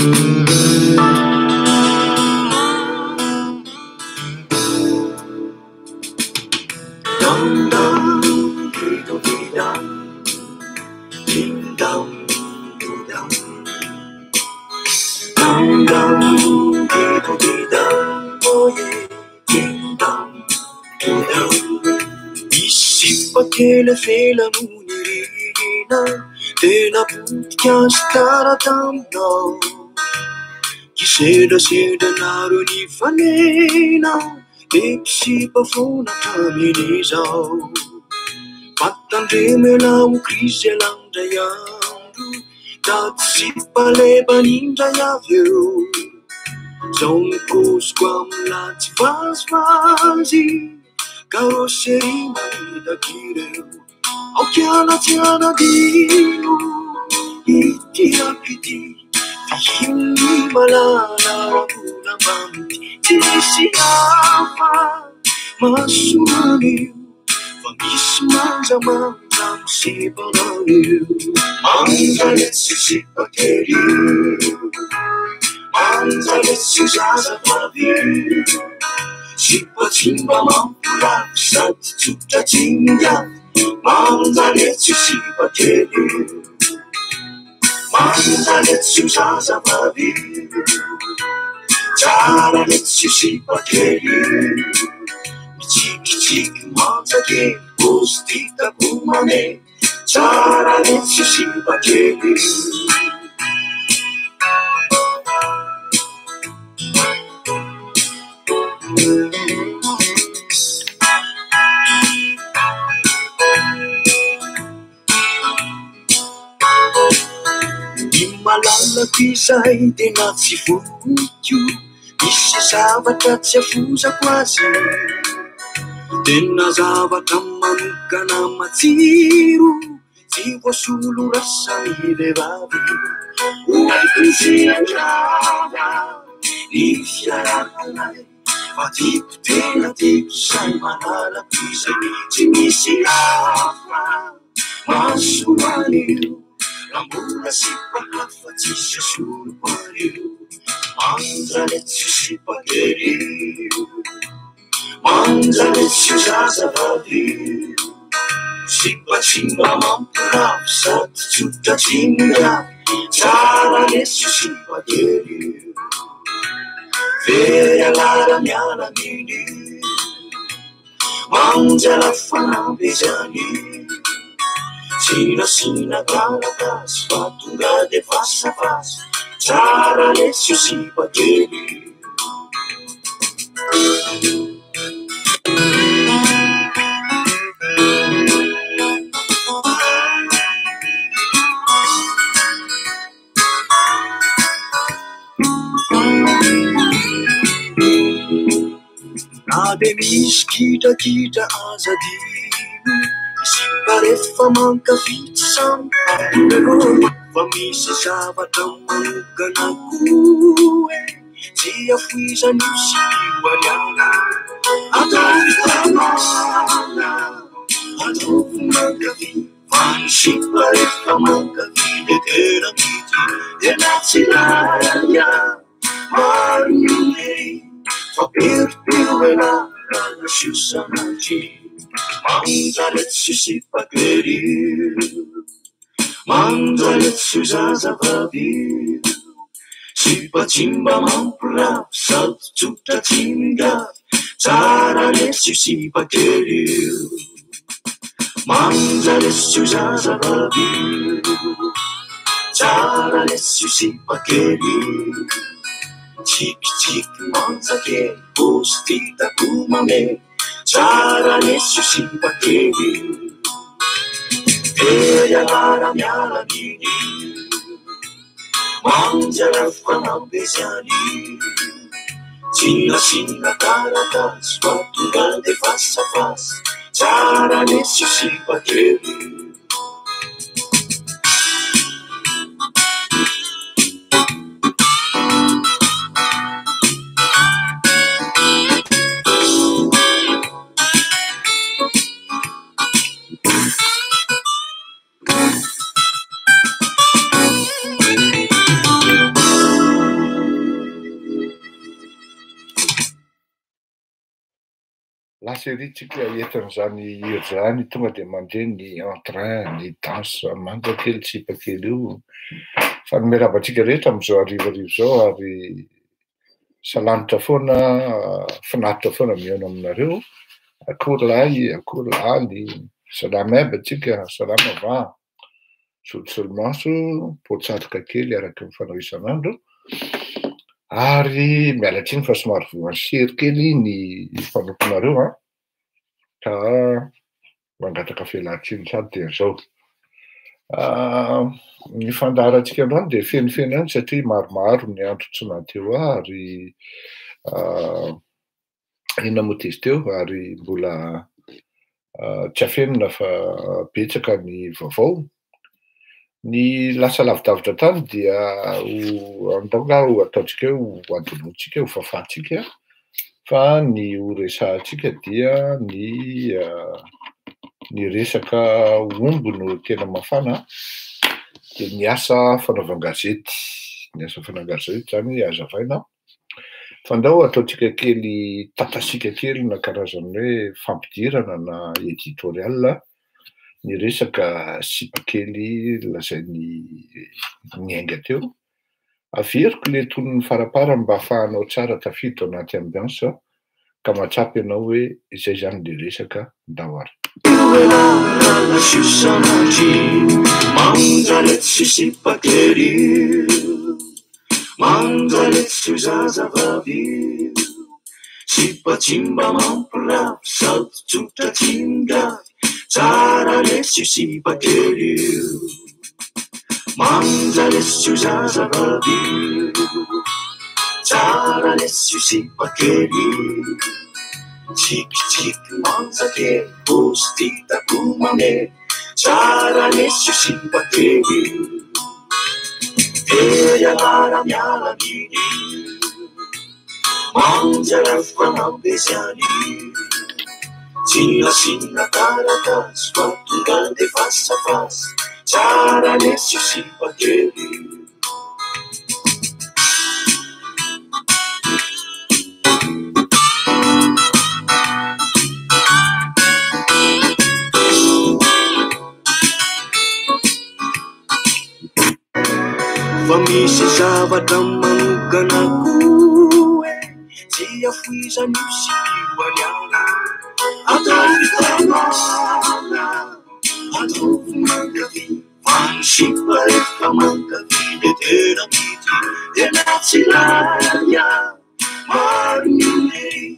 Dam dam dido di dam, ding dam do dam. Dam dam dido di dam, oh yeah, ding dam do dam. Misy sipa kely avela no nirina, tena potika sy tara taminao. Kisendrasendra nareo nifanena, de mpisipa foana hatramin'izao. Fa tandremo ialahy ho krizy ialahy indray andro, tady sipa lebany indray avy eo. Zao ny paoziko amin'lahy tsy vazivazy, carrosserie manidaka ireo. Aoka ialahy tsy hanadino ity rako ity, fihiny malala raha mbola mamity. Tsy misy hafa mahasoa an'io, fa misy manjamanja misipa anao io. Manja letsy sipa kely io, manja letsy io zazavavy io. Sipa tsy mba mampirafy sady tsotra tsy miafy, manja letsy io sipa kely io. Manja letsy io zazavavy io, tsara letsy io sipa kely io. Mitsikitsiky manja kely, paozy hitako maneho, tsara letsy io sipa kely io. Ny malalako izay tena tsy foiko, misy zavatra tsy afozako azy. Tena zavatra manokana matsiro, tsy voasolo rasa ny vehivavy. Ho haiko sy handrava ny fiarahanay, fa tiako tena tiako izay malalako izay. Tsy misy hafa mahasoa an'io, raha mbola sipa hafa tsisy asoloko an'io. Manja letsy io sipa kely io, manja letsy io zazavavy io. Sipa tsy mba mampirafy sady tsotra tsy miafy, tsara letsy io sipa kely io. Very alara miala miny, manja la fanampy izany. Tsy nasiana taratasy fa tonga de fasafasa, tsara letsy io sipa kely io. Na de misy kidrakidraka aza adino, sipa rehefa mankafy tsy samy hafa. Fa misy zavatra manokana koa e, tsy afoizan'io sipa io ariana. Ataovy tamana, ataovy mankafy, fa ny sipa rehefa mankafy de tena mitia, tena tsy laia. Maro ny olona ery, fa peripero ialahy raha nasio sanatria. Manja letsy io sipa kely io, manja letsy io zazavavy io. Sipa tsy mba mampirafy sady tsotra tsy migafy, tsara letsy io sipa kely io. Manja letsy io zazavavy io, tsara letsy io sipa kely io. Tsikitsiky manja kely, paozy hitako mamehy, tsara letsy io sipa kely io. Very alara miala miny, manja la fanampy izany. Tsy nasiana taratasy fa tonga de fasafasa, tsara letsy io sipa kely io. Lasa ery tsika entin'izany hira izany, tonga dia mandeha ny entrain, ny danse, manja kely sipa kely io. Fa ny miarahaba antsika rehetra amin'izao harivariva izao ary salanitra foana, finaritra foana mihaona aminareo. Akory lahy, akory laly, salama aby antsika, salama va? Solosolomaso, poa-tsatroka kely araka ny fanao isan'andro. Ary miala tsiny fa somary voan'ny sery kely ny mpanomponareo an, ka mangataka fialan-tsiny sady dia izao. Ny fandaharantsika androany dia fenofeno ihany satria maromaro ny andro tsy nahateo ahy ary inona moa ty izy teo ary mbola tsy afenina fa betsaka ny vaovao. Ny lasa lavidavitra tany dia ho andao angaha ho ataontsika hoe ho adinointsika, ho fafantsika fa ny ho resahantsika dia ny ny resaka omby no tena mafana dia ny asa fanaovan-gazety, ny asa fanaovan-gazety izany hazavaina. Fa ndao ataontsika kely tatasiaka kely na karazan'ny hoe fampidirana na editorial ny resaka sipa kely lazain'i Niainga teo. Averiko le tonony faraparany mba ahafahanao tsara tafiditra ao anaty ambiance ka mahatsapa ianao hoe izay izany le resaka, ndao ary. Manja lesy io zazavavy io, tsara lesy io sipa kely io, tsikitsiky manja kely, paozy tia mamely, tsara lesy io sipa kely io, tery anara miala miny io, manja rehefa nampiasany io, tsy nasiana taratasy fa tonga dia fasafasa, tsara lesy io sipa kely io. Fa misy zavatra manokana koa e, tsy afoizan'io sipa io any ala. Ataovy tamana, ataovy mankafy, fa ny sipa rehefa mankafy dia tena titia, tena tsy lany maro ny olona ery,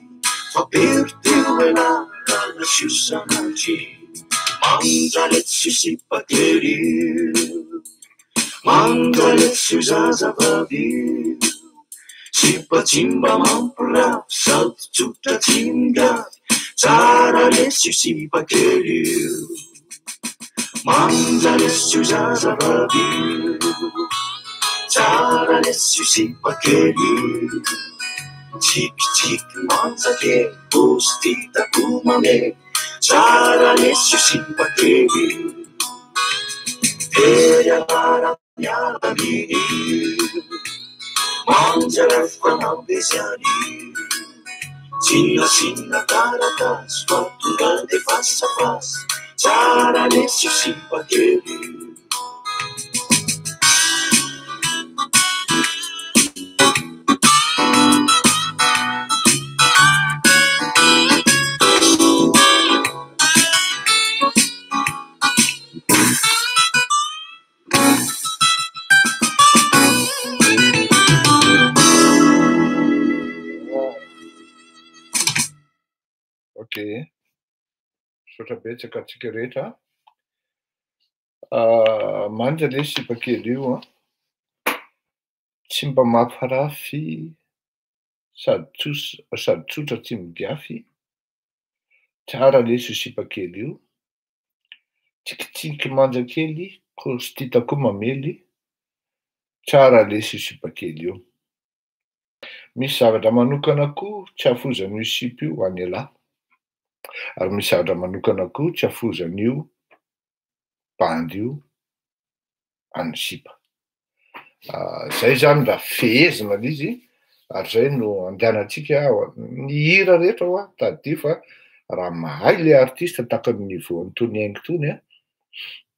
fa very teo elah raha nasio sanatria. Manja letsy io sipa kely io, manja letsy io zazavavy io, sipa tsy mba mampirafy sady tsotra tsy migafy, tsara letsy io sipa kely io. Manja lesy io zazavavy io, tsara lesy io sipa kely io, tsikitsiky manja kely, paozy tia ko mamely, tsara lesy io sipa kely io, tery anara miala miny io, manja rehefa nampiasany io, tsy nasiana taratasy fa tonga dia fasafasa, tsara lesy io sipa kely io. Ok, misaotra betsaka antsika rehetra. Manja le sipa kely io an, tsy mba mampirafy sady tsos- sady tsotra tsy migafy, tsara lesy io sipa kely io, tsikitsiky manja kely, kôstita koa mamely, tsara lesy io sipa kely io. Misy zavatra manokana koa tsy afoizan'io sipa io an'ialahy, ary misy zavatra manokana koa tsy afoizan'io bandy io an'ny sipa. Zay zany raha fehezina le izy ary zay no andehanantsika ny hira rehetra hoa tadidio fa Raha mahay le artiste tahaka ny niveau an'itony haingo itony an,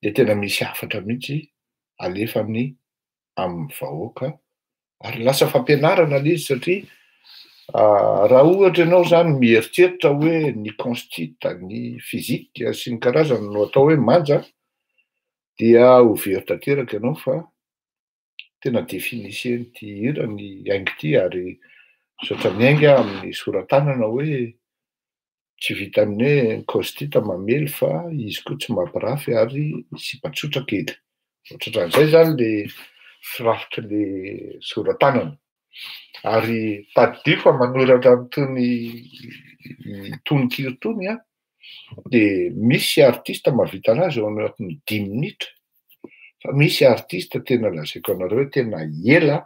de tena misy hafatra mihitsy alefany amin'ny vahoaka ary lasa fampianarana le izy satria raha ohatra ianao zany mieritreritra hoe ny constite, ny physique sy ny karazany no atao hoe manja dia ho very tanteraka ianao fa tena définissez-n'ity hira ny haingo ity ary misaotra miainga amin'ny sora-tanana hoe tsy vitan'ny hoe ny constite mamely fa izy koa tsy mampirafy ary sipa tsotra kely. Ohatrohatran'izay zany le firafitry le sora-tanana. Ary tadidio fa manoratra an'itony tononkira itony an, de misy artiste mahavita anazy ao anatin'ny dimy minitra, fa misy artiste tena lazaiko anareo hoe tena ela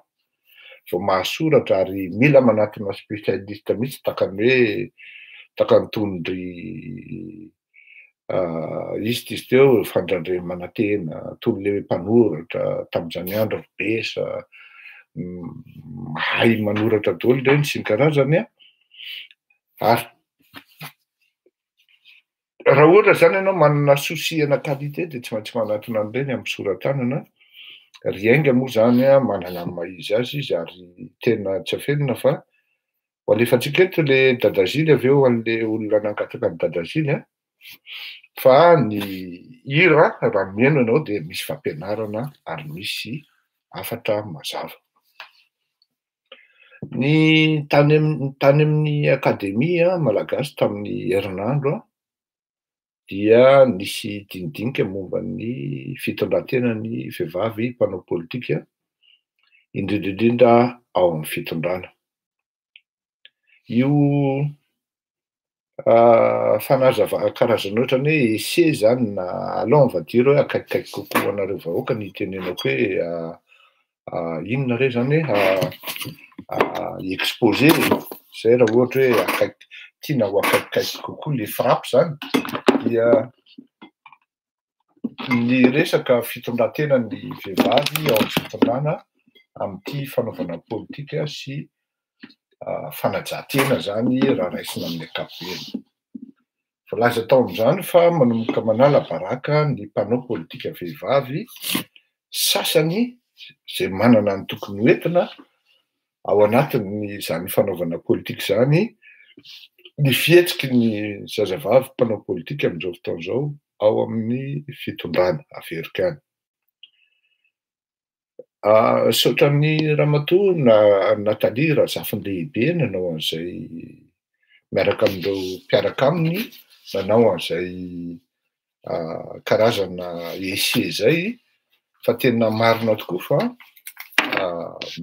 vao mahasoratra ary mila manatona spécialiste mihitsy tahaka ny hoe tahaka an'itony ry izy ity izy teo Fandrandremanantena, itony le mpanoratra tamin'izany andro ry Bessa, mahay manoratra daholo ireny sy ny karazany an, ary Raha ohatra zany ianao manana souci ana qualité dia tsy maintsy manatona an'ireny amin'ny sora-tanana, ry Ainga moa zany an manana ny maha izy azy izy ary tena tsy afenina fa ho alefantsika eto le Dadazily avy eo an'le olona nangataka an'i Dadazily an, fa ny hira raha mihaino ianao dia misy fampianarana ary misy hafatra mazava. Ny tany amin'ny tany amin'ny akademia malagasy tamin'ny herinandro dia nisy dinidinika momba ny fitondran-tenan'ny vehivavy mpanao politika, indrindra indrindra ao amin'ny fitondrana. Io fanazava- karazana ohatran'ny hoe essai zany na allons on va dire hoe akaikikaiky kokoa ho anareo vahoaka ny itenenako hoe inona re zany hoe exposé e, zay raha ohatra hoe akaiky tiana ho akaikikaiky kokoa le frappe zany dia ny resaka fitondran-tenan'ny vehivavy ao amin'ny fitondrana amin'ity fanaovana politika sy fanajan-tena zany raha raisina amin'ny ankapobeny. Voalaza tao amin'izany fa manomboka manala baraka ny mpanao politika vehivavy sasany izay manana ny tokony ho entina ao anatin'izany fanaovana politika izany ny fihetsiky ny zazavavy mpanao politika amin'izao fotoana izao ao amin'ny fitondrana. Averiko ihany. Misaotra an'i Ramatoa Nathalie Razafindehibe nanao an'izay miaraka amin'ireo mpiaraka aminy nanao an'izay karazana essai izay fa tena marina tokoa fa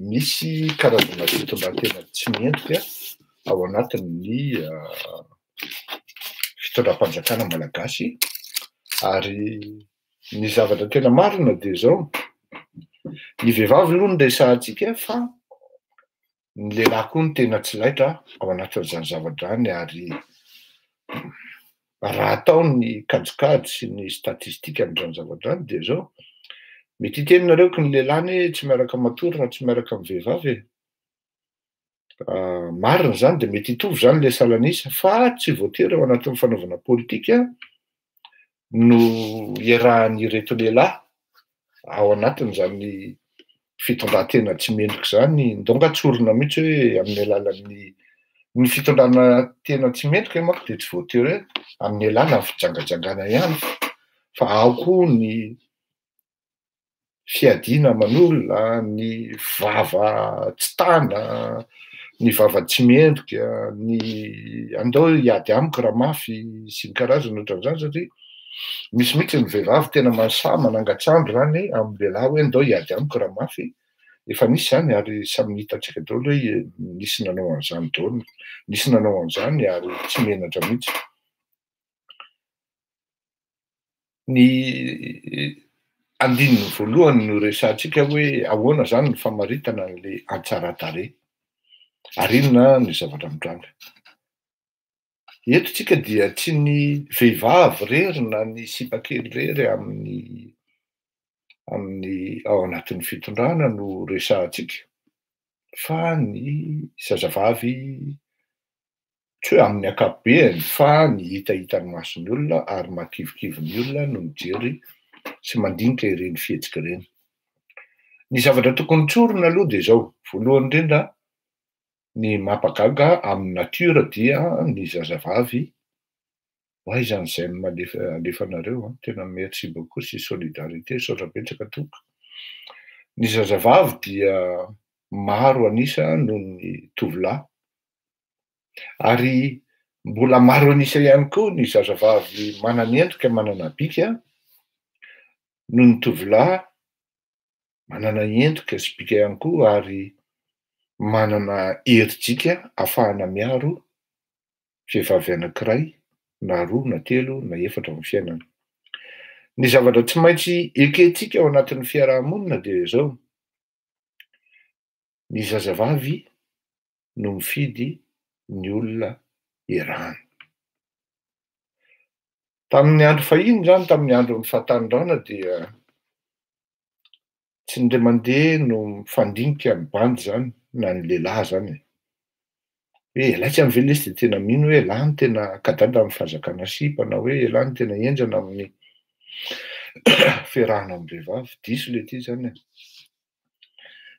misy karazana fitondran-tena tsy mendrika ao anatin'ny fitondram-panjakana malagasy ary Ny zavatra tena marina dia izao, ny vehivavy aloha no resahantsika fa ny lehilahy koa no tena tsy laitra ao anatin'izany zavatra izany ary raha atao ny kajikajy sy ny statistika amin'izany zavatra izany dia izao, mety hiteny nareo ko ny lehilahy anie tsy miaraka matory raha tsy miaraka amin'ny vehivavy e. Marina izany dia mety hitovy izany ilay salan'isa fa tsy voatery ao anatin'ny fanaovana politika no iarahan'ireto lehilahy ao anatin'izany fitondran-tena tsy mendrika izany, ndao nga tsorina mihitsy hoe amin'ny alalan'ny ny fitondrana tena tsy mendrika manko dia tsy voatery hoe amin'ny alalan'ny fijangajangana ihany fa ao koa ny fiadiana aman'olona, ny vava tsy tana, ny vava tsy mendrika, ny andao hiady amiko raha mafy sy ny karazany ohatran'izany satria misy mihitsy ny vehivavy tena mahasahy manangan-tsandry zany amin'ny lehilahy hoe andao hiady amiko raha mafy, efa nisy zany ary samy hitantsika daholo hoe nisy nanao an'izany daholo, nisy nanao an'izany ary tsy menatra mihitsy. Ny andininy voalohany no resahantsika hoe ahoana izany ny famaritana an'ilay hatsaran-tarehy ary inona ny zavatra mitranga. Eto tsika dia tsy ny vehivavy irery na ny sipa kely irery amin'ny amin'ny ao anatin'ny fitondrana no resahantsika fa ny zazavavy. Tsy hoe amin'ny ankapobeany fa ny hitahitan'ny mason'ny olona ary mahakivikivy ny olona no mijery sy mandinika ireny fihetsika ireny. Ny zavatra tokony tsorina aloha dia izao, voalohany indrindra ny mampagaga amin'ny natiora dia ny zazavavy, ho aiza ny j'aime alefa alefanareo an, tena merci beaucoup sy solidarité, misaotra betsaka tompoko. Ny zazavavy dia maro an'isa noho ny tovolahy. Ary mbola maro an'isa ihany koa ny zazavavy manana endrika, manana bika noho ny tovolahy manana endrika sy bika ihany koa ary manana herijika ahafahana miaro vehivavy anankiray na roa na telo na efatra amin'ny fiainana. Ny zavatra tsy maintsy ekentsika ao anatin'ny fiaraha-monina dia izao, ny zazavavy no mifidy ny olona iarahany. Tamin'ny andro fahiny izany, tamin'ny andron'ny fahatanorana dia tsy indray mandeha no mifandinika ny bandy izany na ny lehilahy izany e. Hoe ialahy tsy ve lesy dia tena mino hoe ialahy no tena kadada amin'ny fahazakana sipa na hoe ialahy no tena henjana amin'ny fiarahana amin'ny vehivavy. Diso ilay ity izany e.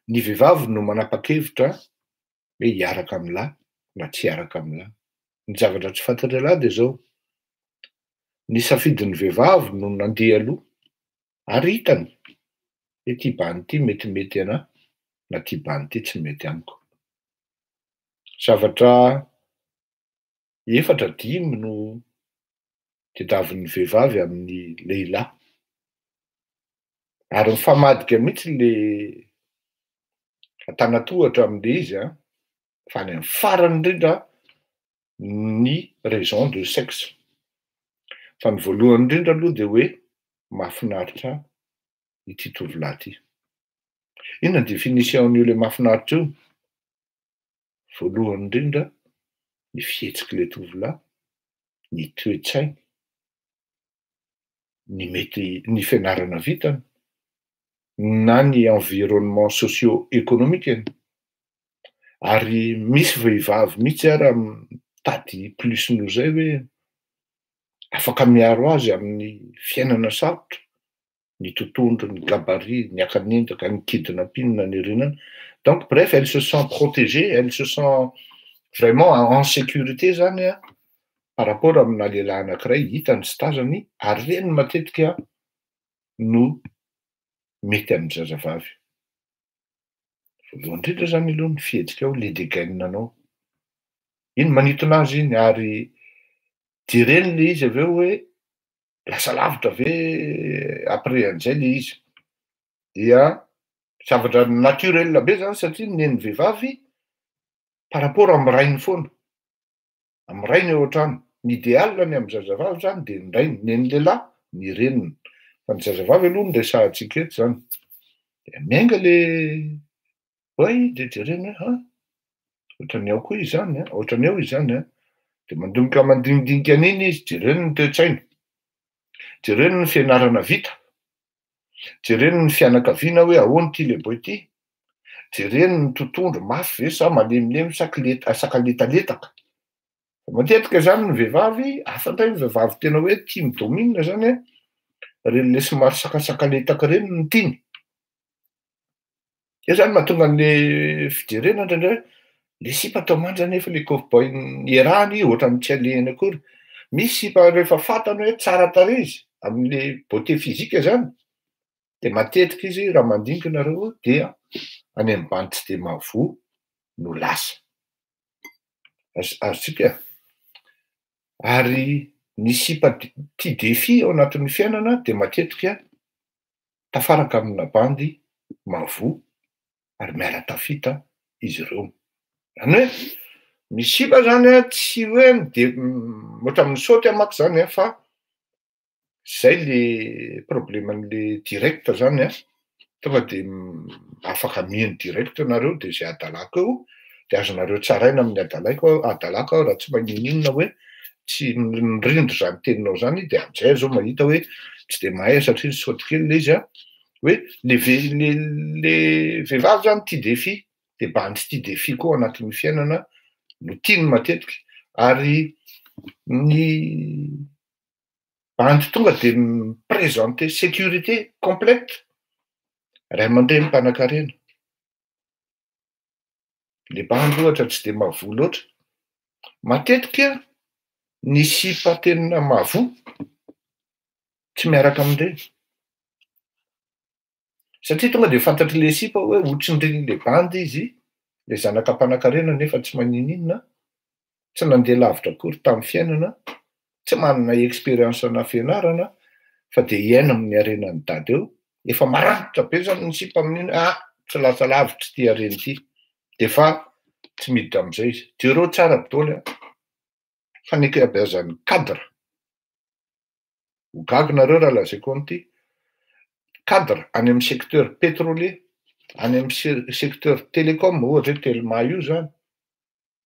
Ny vehivavy no manapa-kevitra hoe hiaraka amin'lahy na tsy hiaraka amin'lahy. Ny zavatra tsy fantatr'ialahy dia izao, ny safidin'ny vehivavy no nandeha aloha ary hitany hoe ity bandy ity metimety anà na ity bandy ity tsy mety amiko. Zavatra efatra dimy no tediavin'ny vehivavy amin'ny lehilahy. Ary mifamadika mihitsy le antanatohatra amin'le izy an, fa any amin'ny farany indrindra ny raison de sexe. Fa ny voalohany indrindra aloha dia hoe mahafinaritra ity tovolahy ity. Inona ny définition-n'io le mahafinaritra io? Voalohany indrindra ny fihetsik'ilay tovolahy, ny toe-tsainy, ny mety ny fianarana vitany, na ny environnement socio-économique-ny. Ary misy vehivavy mihitsy ara mitady plus noho izay hoe afaka miaro azy amin'ny fiainana sarotra. ny totohondry, ny gabarit, ny akanendaka, ny kidnapping ny rinana. Donc bref, elle se sent protégée, elle se sent vraiment en sécurité zany an, par rapport amina lehilahy anankiray hitany sy tazany ary ireny matetika no mety amin'ny zazavavy. Voalohany indrindra zany aloha ny fihetsika ao, le dégaine anao. Iny manintona azy iny ary jereny le izy avy eo hoe lasa lavitra ve après an'izay le izy? Dia zavatra naturel be zany satria ny nen'ny vehivavy par rapport amin'ny rainy foana, amin'ny rainy ao an-trano. Ny idéal ny amin'ny zazavavy zany de ny rainy, ny an'ny lehilahy ny reniny. Fa ny zazavavy aloha no resahantsika eto zany. Dia miainga le oay de jerena hoe ha ohatran'ny ao koa izy zany an, ohatran'ny ao izy zany an. De mandonika mandinidinika an'iny izy, jereny ny toe-tsaina, jereny ny fianarana vita, jereny ny fianakaviana hoe ahoana ity le boy ity, jereny ny totohondry mafy ve sa malemilemy sa kile- sa kaletaletaka. Matetika zany ny vehivavy, hafa indray ny vehivavy tena hoe tia mi-domine zany an, reny le somary sakasakaletaka reny no tiany. Eo zany mahatonga an'le fijerena indraindray hoe le sipa atao manja nefa le cowboy niarahany ohatran'ny tsy alehany akory. Misy sipa rehefa fantany hoe tsara tarehy izy amin'le beauté physique zany de matetika izy raha mandinika nareo dia any amin'ny bandy tsy de mahavoa no lasa. Azontsika? Ary ny sipa tia défi ao anatin'ny fiainana de matetika tafaraka amina bandy mahavoa ary miara-tafita izy ireo. Zany hoe ny sipa zany an, tsy hoe de ohatran'ny misaoty aho manko zany an, fa zay le probleman'le direct zany an, tonga de afaka miheno direct nareo de zay hadalako eo de azonareo tsaraina amin'ny hadalaiko aho, hadalako aho raha tsy maninon'inona hoe tsy mirindra izany teninao izany de amin'izay aho zao mahita hoe tsy de mahay aho satria nisaoty kely le izy an, hoe le ve- le le vehivavy zany tia défi de bandy tia défi koa ao anatin'ny fiainana no tiany matetika. Ary ny bandy tonga de mi-présenter sécurité complète, ray aman-dreny mpanankarena. Le bandy ohatra tsy de mahavoa loatra. Matetika ny sipa tena mahavoa tsy miaraka amin'ireny. Satria tonga de fantatr'le sipa hoe hotsindrin'le bandy izy, le zanaka mpanankarena nefa tsy manininona, tsy nandeha lavitra akory tamin'ny fiainana, tsy manana expérience na fianarana fa de hiaina amin'ny harenan'i dada eo. Efa maranitra be zany ny sipa amin'iny hoe ah, tsy lasa lavitra ity harena ity, de fa tsy miditra amin'izay izy. Jereo tsara daholo a, fa ny ankabeazan'ny cadre, ho gaga nareo raha lazaiko an'ity, cadre any amin'ny secteur pétrolier, any amin'ny secteur télécom, ohatra hoe Telma io zany,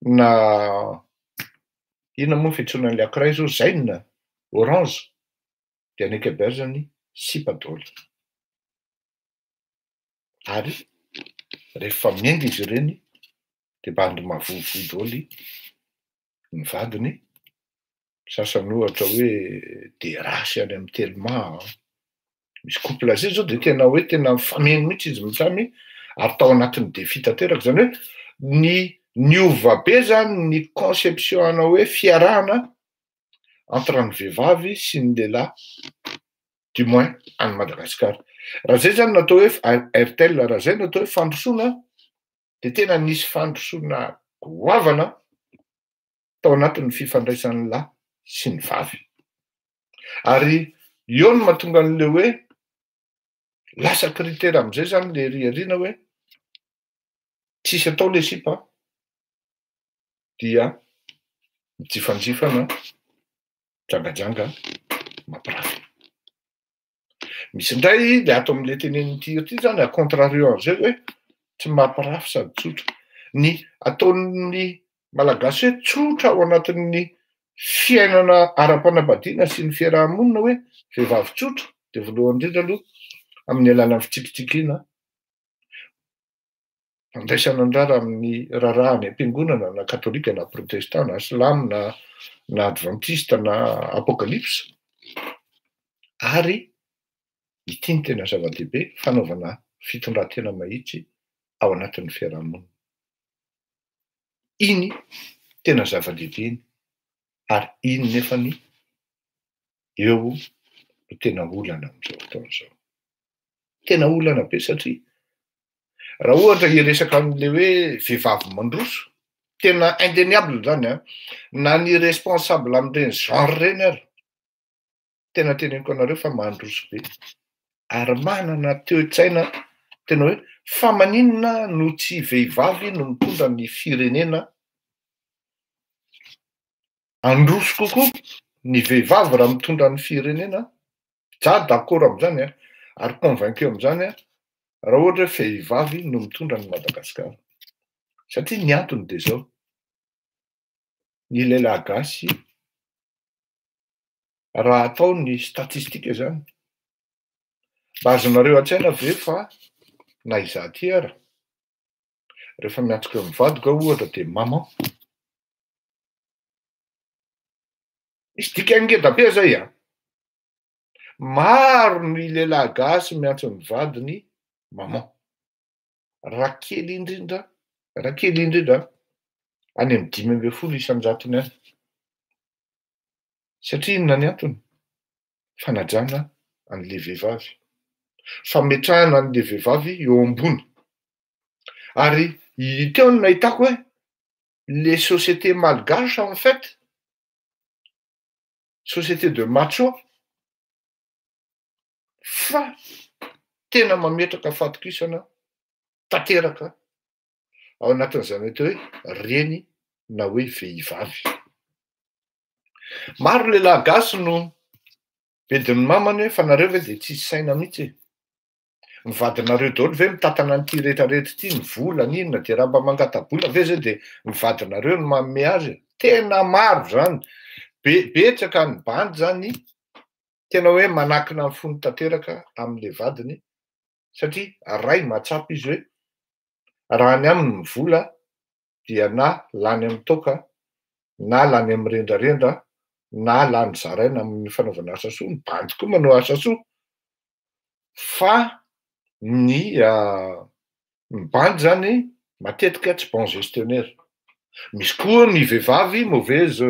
na inona moa ny fiantsoana an'ilay anankiray zao, Zain, Orange, de any ankabeazany sipa daholo. Ary rehefa miainga izy ireny de bandy mahavoavoa daholo ny vadiny, sasany ohatra hoe DRH any amin'ny Telma, misy couple zay zao de tena hoe tena mifameno mihitsy izy mitsamy ary tao anatin'ny défi tanteraka. Zany hoe ny niova be zany ny conception ana hoe fiarahana entre ny vehivavy sy ny lehilahy, du moins any Madagasikara. Raha zay zany natao hoe Airtel, raha zay natao hoe fandrosoana, de tena nisy fandrosoana goavana tao anatin'ny fifandraisan'ny lahy sy ny vavy. Ary eo no mahatonga an'le hoe lasa critère am'izay zany le riariana hoe tsisy atao le sipa dia mijifanjifana jangajanga mampirafy. Misy indray le ato am'le tenenin'ity ity zany, à contrario an'izay, hoe tsy mampirafy sady tsotra. Ny ataon'ny malagasy hoe tsotra ao anatin'ny fiainana ara-panambadiana sy ny fiarahamonina hoe vehivavy tsotra, de voalohany indrindra aloha amin'ny alalan'ny fitsikitsikiana, fandraisana anjara amin'ny raharaha any am-piangonana, na katolika na protestant na silamo na adventiste na apokalypse, ary ity ny tena zava-dehibe, fanaovana fitondran-tena mahitsy ao anatin'ny fiarahamonina. Iny tena zava-dehibe iny, ary iny nefany eo no tena olana amin'izao fotoana izao. Tena olana be satria raha ohatra hiresaka am'le hoe vehivavy mandroso, tena indéniable zany a, na ny responsable am'ireny genre reny ary, tena teneniko anareo fa mandroso be ary manana toe-tsaina tena hoe fa maninona no tsy vehivavy no mitondra ny firenena? Androso kokoa ny vehivavy raha mitondra ny firenena. Za d'accord am'izany a, ary convaincu am'izany a, raha ohatra hoe vehivavy no mitondra ny Madagasikara, satria ny antony de zao: ny lehilahy gasy, raha atao ny statistika zany, mba azonareo an-tsaina ve fa na izaho ty ara, rehefa miantsoko eo amin'ny vadiko aho ohatra de maman, misy dikany ngeda be zay a. Maro ny lehilahy gasy miantso ny vadiny maman, raha kely indrindra, raha kely indrindra any amy 15%-ny any. Satria inona ny antony? Fanajana an'le vehivavy, fametrahana an'le vehivavy eo ambony. Ary teo no nahitako hoe les sociétés malgaches, en fait société de macho, fa tena mametraka fatokisana tanteraka ao anatin'izany atao hoe reny na hoe vehivavy. Maro lehilahy gasy no bedin'ny mamany hoe fa nareo ve de tsisy saina mihitsy e? Ny vadinareo daholo ve mitantana an'ity rehetrarehetra ity, ny vola n'inona, de raha mba mangata-bola ve zay de ny vadinareo no manome azy? Tena maro zany, be betsaka ny bandy zany tena hoe manakina ny fony tanteraka am'le vadiny, satria ray mahatsapa izy hoe raha ny aminy ny vola dia na lany amy toaka. na lany amin'ny rendrarendra na lany zaraina amin'ny fanaovana asa soa, ny bandy koa manao asa soa fa ny ny bandy zany matetika tsy bon gestionnaire. Misy koa ny vehivavy mauvaise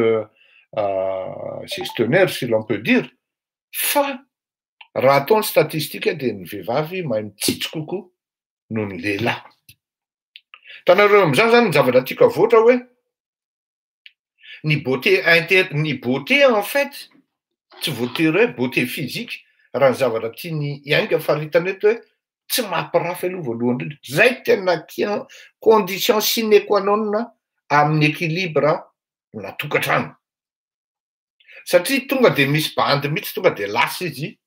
gestionnaire si l'on peut dire fa raha atao ny statistique dia ny vehivavy mahay mitsitsy kokoa noho ny lehilahy. Hitanareo am'zany zany ny zavatra tiako avoatra hoe ny beauté inter- ny beauté en fait tsy voatery hoe beauté physique raha ny zavatra tiany Ainga faritana eto hoe tsy mampirafy aloha voalohany indrindra, zay tena tia condition sine qua non amin'ny équilibre na tokantrano, satria tonga de misy bandy mihitsy tonga de lasa izy,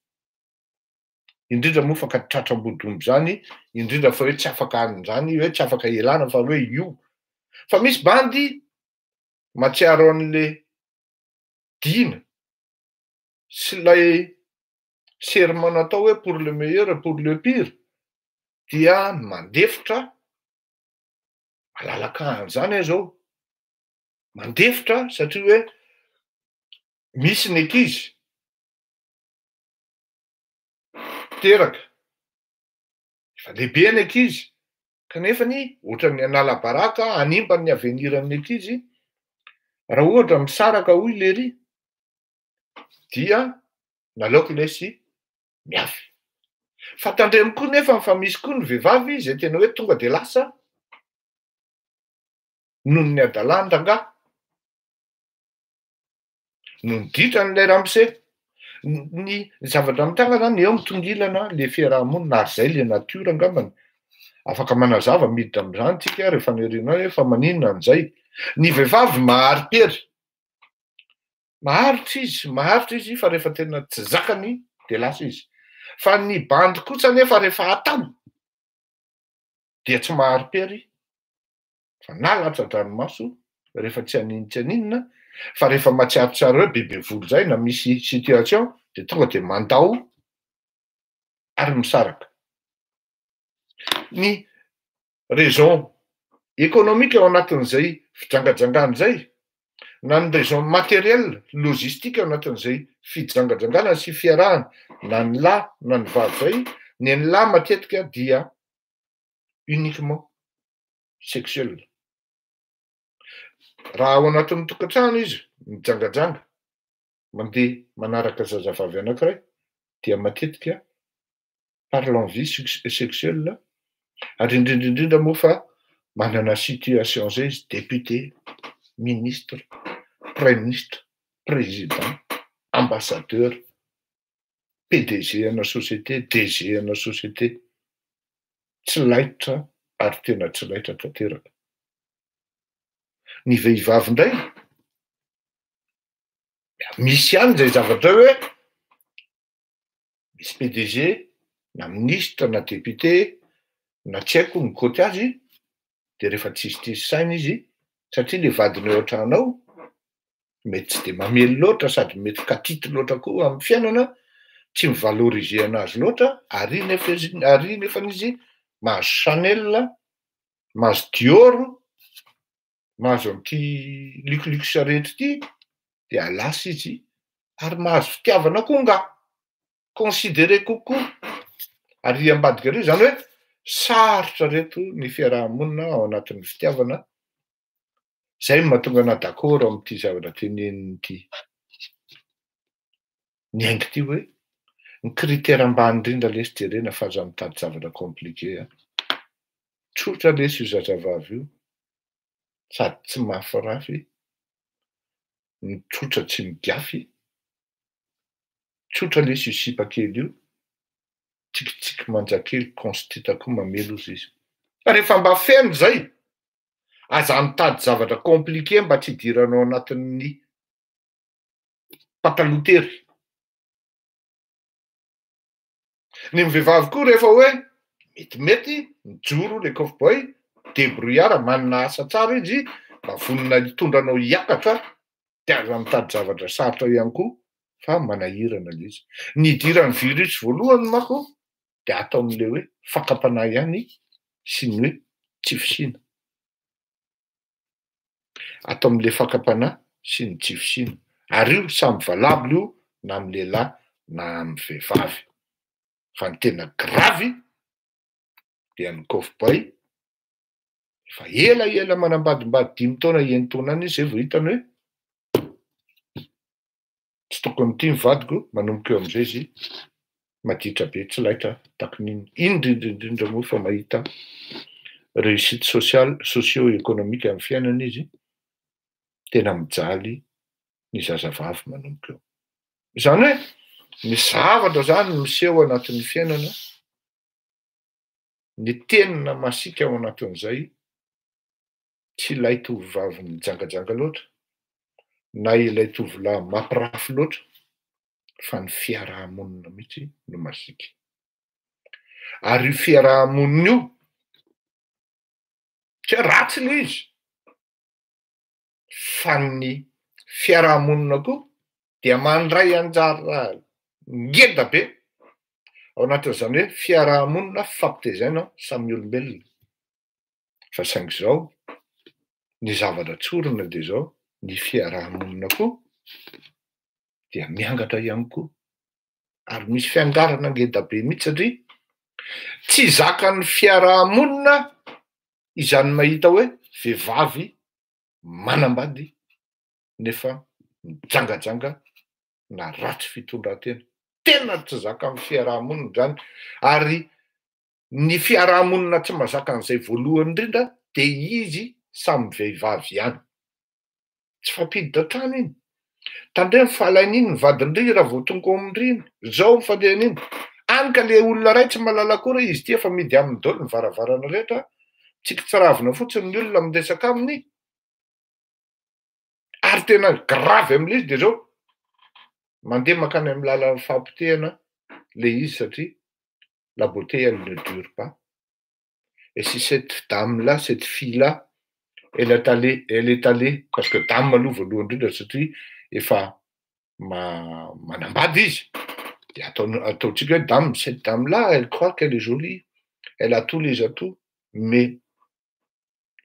indrindra moa fa ka tratra ambodiomby zany, indrindra fa hoe tsy afaka an'zany hoe tsy afaka ialana fa hoe io, fa misy bandy mahatsiaro an'le dina sy lay serment natao hoe pour le meilleur et pour le pire dia mandefitra malalaka an'zany aho zao, mandefitra satria hoe misy ny ankizy teraka, efa lehibe ny ankizy kanefany ohatran'ny hanala baraka hanimba ny avenir an'ny ankizy raha ohatra misaraka hoy lery dia naleoko lesy miafy. Fa tandremo koa nefa fa misy koa ny vehivavy zay tena hoe tonga de lasa noho ny adalan-drangahy, noho ny ditran'ilay ramose. Ny zavatra mitranga zany eo mitongilana le fiarahamonina ary zay le natiora angambany. Afaka manazava miditra am'zany tsika rehefa niarinao hoe fa maninona an'izay. Ny vehivavy mahari-pery, maharitra izy, maharitra izy fa rehefa tena tsy zakany de lasa izy. Fa ny bandy kosa nefa rehefa atao dia tsy mahari-pery fa na latsa-dranomaso rehefa tsy hanino tsy haninona, fa rehefa mahatsiarotsiaro hoe bebe volo zay na misy situation de tonga de mandao ary misaraka. Ny raison économique ao anatin'izay fijangajangana zay na ny raison matériel logistique ao anatin'izay fijangajangana sy fiarahana na ny lahy na ny vavy zay, ny an'ny lahy matetika dia uniquement sexuel. Raha ao anatin'ny tokantrano izy mijangajanga mandeha manaraka zazavavy anankiray dia matetika par l'envie sexuelle ary indrindra indrindra moa fa manana situation zay izy, député, ministre, praiminisitra, président, ambassadeur, PDG ana société, DG ana société, tsy laitra ary tena tsy laitra tanteraka. Ny vehivavy indray misy ihany zay zavatra hoe misy PDG na ministre na député na tsy haiko mikoty azy, de rehefa tsisitsisy saina izy satria le vadiny eo an-trano ao mety tsy de mamely loatra sady mety katity loatra koa amin'ny fiainana, tsy mi-valoriser anazy loatra, ary nefa izy, ary nefany izy mahazo Chanel, mahazo Dior, mahazo an'ity luxe rehetra ity, dia lasa izy ary mahazo fitiavana koa nga, considéré kokoa. Ary ambadika ery zany hoe sarotra reto ny fiarahamonina ao anatin'ny fitiavana, zay no mahatonga ana d'accord amin'ity zavatra teneniny ny Ainga ity hoe ny critère ambany indrindra lesy jerena fa aza mitady zavatra compliqué a. Tsotra lesy io zazavavy io sady tsy mafirafy, ny tsotra tsy migafy, tsotra lesy io sipa kely io, tsikitsiky manja kely constita koa mamely ozy izy. Fa rehefa mba feno zay, aza mitady zavatra compliqué mba tsy hidiranao anatin'ny pataloha tery. Ny vehivavy koa rehefa hoe metimety mijoro le cowboy, débrouillard, manana asa tsara izy, mba vonona hitondra anao hiakatra, de aza mitady zavatra sarotra ihany koa fa manahirana le izy. Ny idiran'ny virus voalohany manko de atao amin'le hoe fakam-panahy ihany sy ny hoe tsy fisiana. Atao amin'le fakam-panahy. sy ny tsy fisiana. Ary io samy valable io na amin'ny lehilahy na amin'ny vehivavy. Fa ny tena gravy dia ny cowboy efa ela ela manambadimbady dimy taona enin-taona any izy zay vao hitany hoe tsy tokony ity ny vadiko, manomboka eo am'izay izy maditra be, tsy laitra takin'iny. Indrindra indrindra moa fa mahita réussite sociale, socio-économique amin'ny fiainana izy, tena mijaly ny zazavavy manomboka eo. Izany hoe ny zavatra zany miseho anatin'ny fiainana, ny tena masiaka ao anatin'izay, tsy ilay tovovavy mijangajanga loatra na ilay tovolahy mampirafy loatra fa ny fiaraha-monina mihitsy no masiaka. Ary io fiaraha-monina io, tsy hoe ratsy ilay izy, fa ny fiaraha-monina koa dia mandray anjara ngeda be ao anatin'izany hoe fiaraha-monina fampitezaina samy olombelona. Fa saingy izao, ny zavatra tsorina dia izao, ny fiaraha-monina koa dia miangatra ihany koa, ary misy fiangarana ngeda be mihitsy satria tsy zakan'ny fiaraha-monina izany mahita hoe vehivavy manambady nefa mijangajanga na ratsy fitondran-tena. Tena tsy zakan'ny fiaraha-monina izany ary Ny fiarahamonina tsy mazaka an'izay voalohany indrindra dia izy samy vehivavy ihany. Tsy fampiditra trano iny. Tandremo fa alain'iny ny vadin-dry raha vao tonga ao amin-dry iny. Zao ny fandehan'iny. Any ka le olona iray tsy mahalala akory hoe izy ity efa mihidy aminy daholo ny varavarana rehetra, mitsikitsiravina fotsiny ny olona miresaka aminy. Ary tena grave amin'ilay izy dia zao, mandeha mankany amin'ny lalan'ny fahapotehana le izy satria la beauté elle ne dure pas et si cette dame là, cette fille là, elle est allée, elle est allée, parce que dame aloha voalohany indrindra satria efa manambady izy, de atao ataontsika hoe dame, cette dame là, elle croit qu'elle est jolie, elle a tous les atouts, mais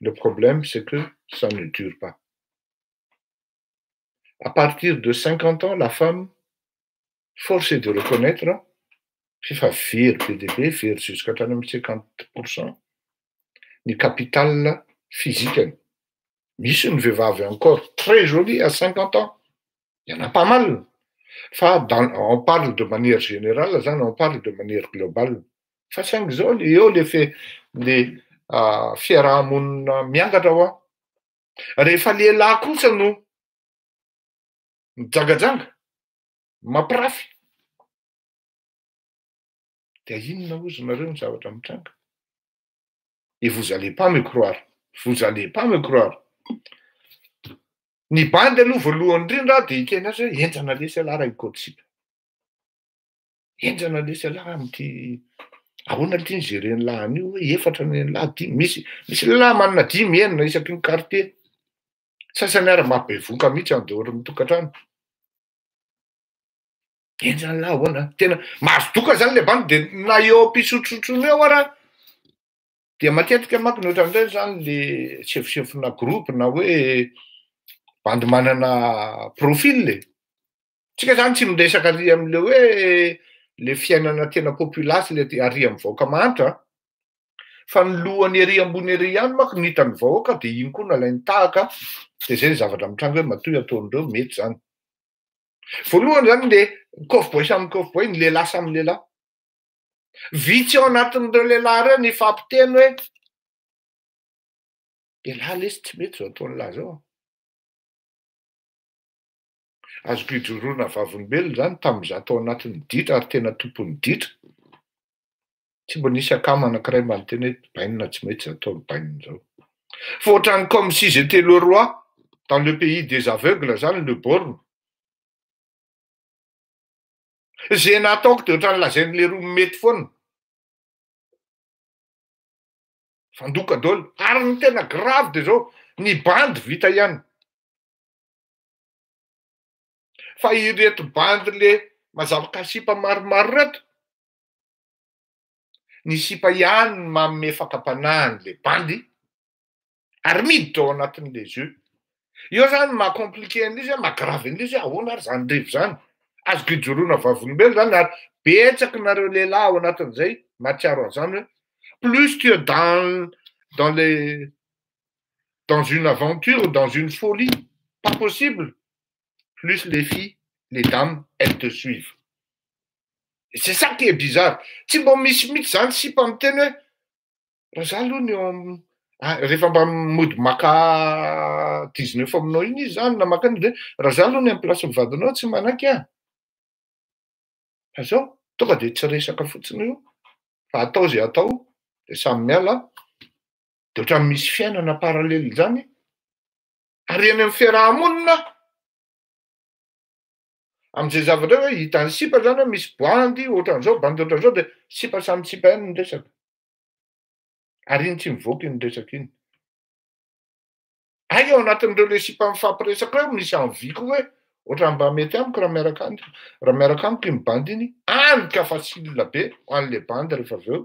le problème c'est que ça ne dure pas. À partir de 50 ans, la femme, force est de reconnaître, f'efa very be dia be, very jusqu'à hatrany amin'ny 50% ny capital physique-ny. Misy ny vehivavy encore très jolie à 50 ans, il y en a pas mal, fa dans, on parle de manière générale zany, on parle de manière globale. Fa saingy zao le eo le fe le fiaraha-monina miangatra hoa. Rehefa lehilahy kosa no mijangajanga, mampirafy, dia inona hozy nareo ny zavatra mitranga? Et vous allez pas me croire, vous allez pas me croire. Ny bandy aloha voalohany indrindra dia hiteny azy hoe henjana lesy ialahy raha hikaoty sipa. Henjana lesy ialahy amin'ity ahoana ity ny gérer-n'ny lahy an'io hoe efatra ny an'lahy dimy misy misy lehilahy manana dimy enina isaky ny quartier. Sasany ary mahabevoka mihitsy en dehors ny tokantrano. Henjana lahy ahoana? Tena mahazo doka zany le bandy de na eo am-pisotrosotroana eo ara dia matetika manko ny ohatran'ireny zany le sefosefona groupe na hoe bandy manana profil e. Tsika zany tsy miresaka ary am'le hoe le fiainana tena populace le ary amy vahoaka mahantra fa ny lohany ery ambony ery ihany manko ny hitan'ny vahoaka de iny koa nalainy tahaka de zay ny zavatra mitranga hoe matoy ataondreo mety zany. Voalohany zany le cowboy samy cowboy, ny lehilahy samy lehilahy. Vitsy ao anatin'ireo lehilahy ireo ny fampiteny hoe lehilahy lesy tsy mety zao ataon'ny lahy zao. Azoko ijoroana vavolombelona zany tamin'izaho tao anatin'ny ditra ary tena tompon'ny ditra. Tsy mba nisy akama anankiray mba niteny hoe bainina tsy mety zao ataon'ny bainina zao. Fa ohatran'ny comme si j'étais le roi dans le pays des aveugles zany le borne. Ze nataoko de ohatran'ny lazain'ny leroa mety foana. Fandoka daholo. Ary ny tena grave de zao, ny bandy vita ihany. Fa ireto bandy le mazava kasipa maromaro reto, ny sipa ihany no manome fakam-panahy an'le bandy ary miditra ao anatin'le jeu. Eo zany maha compliqué an'izy hoe maha grave an'izy hoe ahoana ary zany revy zany. Azoko ijoroana vavolombelona zany ary betsaky nareo lehilahy ao anatin'izay mahatsiaro an'izany hoe plus tu es dans dans les dans une aventure, dans une folie pas possible, plus les filles, les dames, elles te suivent. Et c'est ça qui est bizarre. Tsy mba misy mihitsy zany sipa miteny hoe raha za aloha ny eo am ah, rehefa mba mody maka 19 aminao iny izy zany na maka an'iny de raha za aloha ny amy place ny vadinao tsy manaiky aho. Fa zao tonga de tsy resaka fotsiny io fa atao zay atao de samy miala, de ohatrany misy fiainana parallèle zany ary eny amy fiarahamonina am'izay zavatra hoe hitan'ny sipa zany hoe misy bandy ohatran'izao, bandy ohatran'izao, de sipa samy sipa ihany ny resaka ary iny tsy mivoaka iny resaka iny. Ay, ao anatin'ireo le sipa mifampiresaka eo misy envie koa hoe ohatrany mba mety amiko raha miaraka any, raha miaraka amiko iny bandy iny, any ka facile be ho an'le bandy rehefa avy eo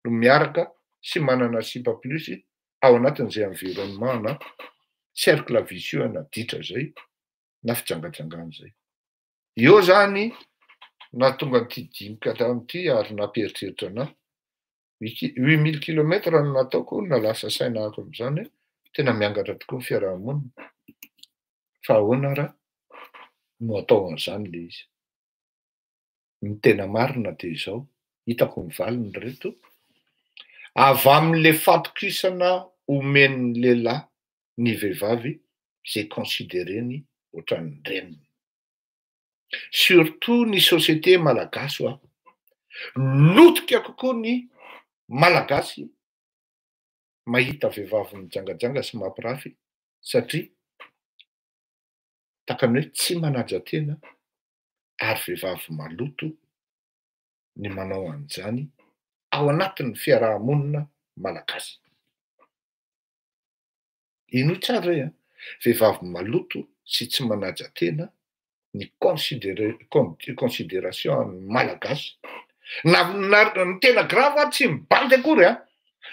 no miaraka sy manana sipa plus ao anatin'izay environnement na cercle vicieux na ditra zay na fijangajangana zay. Eo zany nahatonga an'ity dinika tamin'ity ary nampieritreritra anahy. 8000 kilomètres no nataoko na lasa saina ako am'izany hoe tena miangatra tokoa ny fiarahamonina. Fa ahoana raha no atao an'izany le izy? Ny tena marina de izao, hitako ny valiny reto, avy am'le fatokisana omen'ny lehilahy ny vehivavy zay considéreny ohatran'ny reniny. Surtout ny société malagasy ho a. Lotika kokoa ny malagasy mahita vehivavy mijangajanga sy mampirafy satria takany hoe tsy manaja tena ary vehivavy maloto ny manao an'izany ao anatin'ny fiarahamonina malagasy. Ino tsara zay a, vehivavy maloto sy tsy manaja tena ny considéré considération ny malagasy. Na ny tena grave a, tsy mibandy akory a,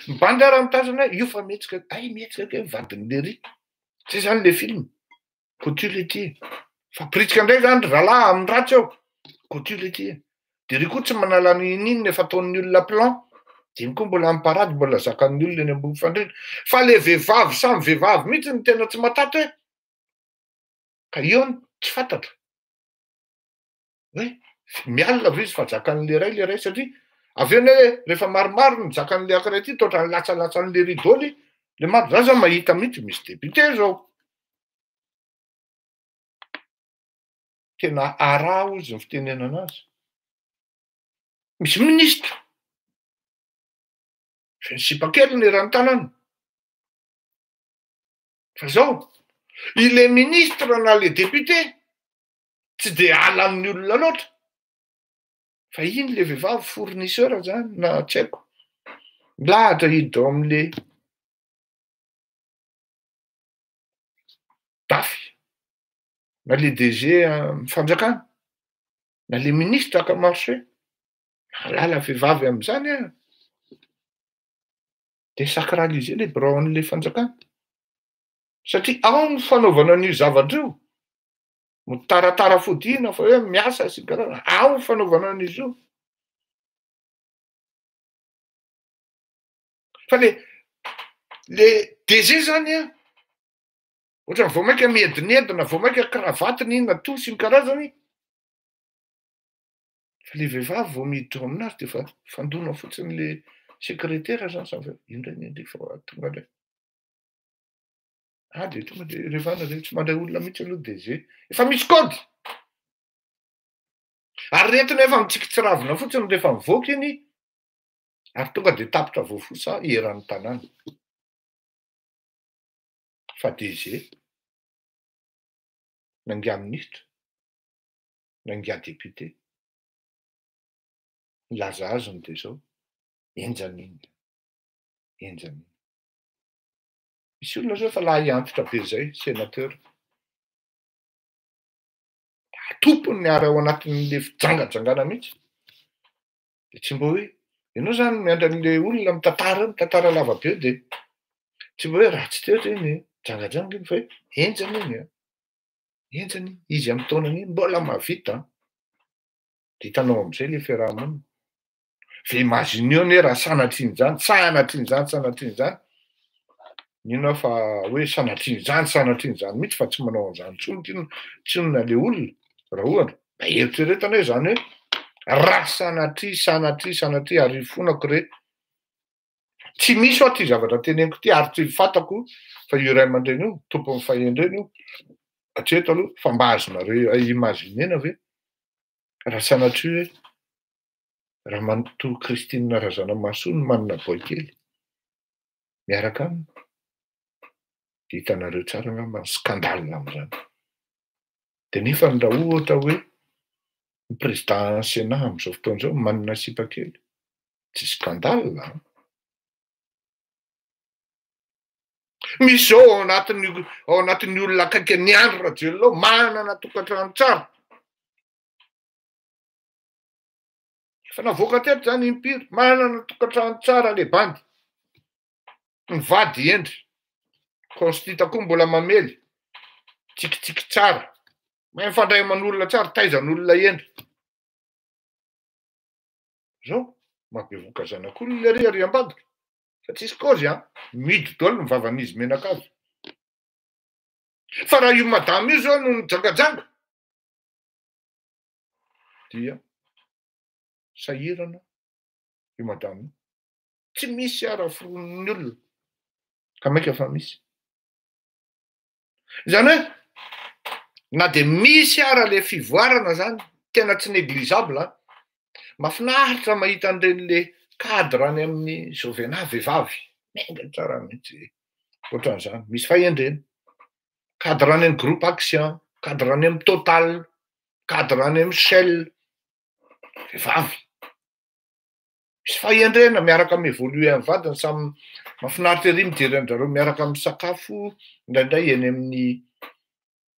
mibandy raha mitazana hoe io fa mihetsika, ay mihetsika ke vadin'ny lery. Zay zany le film. Kotilo ity. Fampiritsika indray zany ry zalahy amin'ny ratsy eo. Kotilo ity. De ry koa tsy manala n'inon'inona efa ataon'ny olona plan. De iny koa mbola miparady mbola zakan'ny olona eny ambony fandriana. Fa le vehivavy samy vehivavy mihitsy ny tena tsy mataty hoe ka eo ny tsy fantatra hoe mialina ve izy fa zakan'le ray le ray, satria avy eo ny hoe rehefa maromaro ny zakan'le ankiray ty toa ny latsalatsan'le ridoly le maro. Za zao mahita mihitsy misy député zao tena araho izy ny fitenenana anazy, misy ministre fa ny sipa kely ny eran'ny tanàna, fa zao ile ministre na le député tsy de alan'ny olona loatra, fa iny le vehivavy fournisseur zany na tsy haiko milahatra hiditra ao am'le dafy na le DG fanjakana na le ministre aka marché mahalala vehivavy am'izany a, de sacraliser le bureau an'le fanjakana satria ao ny fanaovana an'io zavatra io, mitaratara fodiana fa hoe miasa sy karaha ao ny fanaovana an'izy io. Fa le DG zany a ohatrany vao mainka miedinedina, vao mainka kravatiny inona to sy ny karazany, fa le vehivavy vao miditra ao aminazy de efa fandona fotsiny le secrétaire zany samy indray ny fa tonga indray. Ah, de tonga de rehefa any de tsy mandray olona mihitsy aloha DG, efa misy code ary retina efa mitsikitsiravina fotsiny rehefa mivoaka iny ary tonga de tapitra voafosa eran'ny tanàna. Fa DG nangia ministre nangia député milaza azony de zao enjana iny, enjana iny. Misy olona zao efa lahy antitra be zay, sénateur tompony ary ao anatin'le fijangajangana mihitsy, de tsy mba hoe ianao zany miandry an'le olona mitantara eo, mitantara lava be eo, de tsy mba hoe ratsy teo zany. Mijangajanga iny fa hoe henjana iny an! Henjana iny, izy amin'ny taonany iny mbola mahavita an! De hitanao am'zay le fiaraha-monina. Fa imagineo anie raha sanatrian'izany, sanatrian'izany, sanatrian'izany, mino aho fa hoe sanatrian'izany, sanatrian'izany mihitsy fa tsy manao an'izany intsony tsinona tsinona le olona raha ohatra, mba eritreretana hoe zany hoe raha sanatria, sanatria, sanatria ary ifonako re, tsy misy hoa ty zavatra teneniko ty ary tsy fantako fa io ray aman-dreny io tompon'ny fahendrena io hatreto aloha fa mba azonareo imaginer-na ve raha sanatria hoe Ramatoa Christine Razanamahasoa no manana boay kely miaraka aminy de hitanareo tsara angamba ny scandale amin'izany. De nefany raha ohatra hoe ny président Sénat amin'izao fotoana izao manana sipa kely, tsy scandale an! Misy zao ao anatin'ny ao anatin'ny olona akaiky an'i Andry Rajoelina ao manana tokantrano tsara. Efa navoaka teto zany impiry, manana tokantrano tsara le bandy, ny vady hendry, constita koa mbola mamely, tsikitsiky tsara, mahay mifandray aman'olona tsara, taizan'olona hendry. Zao, mahabevohoka zanak'olona ery ary ambadika, fa tsisy kôzy an, mihidy daholo ny vavan'izy menakavy. Fa raha io madama io zao no nijangajanga, dia sahirana io madama io. Tsy misy ara foronin'ny olona ka maika fa misy. Izany hoe na dia misy ara le fivoarana zany tena tsy négligeable an, mahafinaritra mahita an'ireny le cadre any amin'ny Jovena vehivavy, miainga tsara mihitsy ohatran'izany, misy fahendrena, cadre any amin'ny groupe action, cadre any amin'ny total, cadre any amin'ny Shell, vehivavy. Misy fahendrena miaraka mi-évoluer amin'ny vadiny, samy mahafinaritra ery mijery an-dRareo miaraka misakafo indraindray eny amin'ny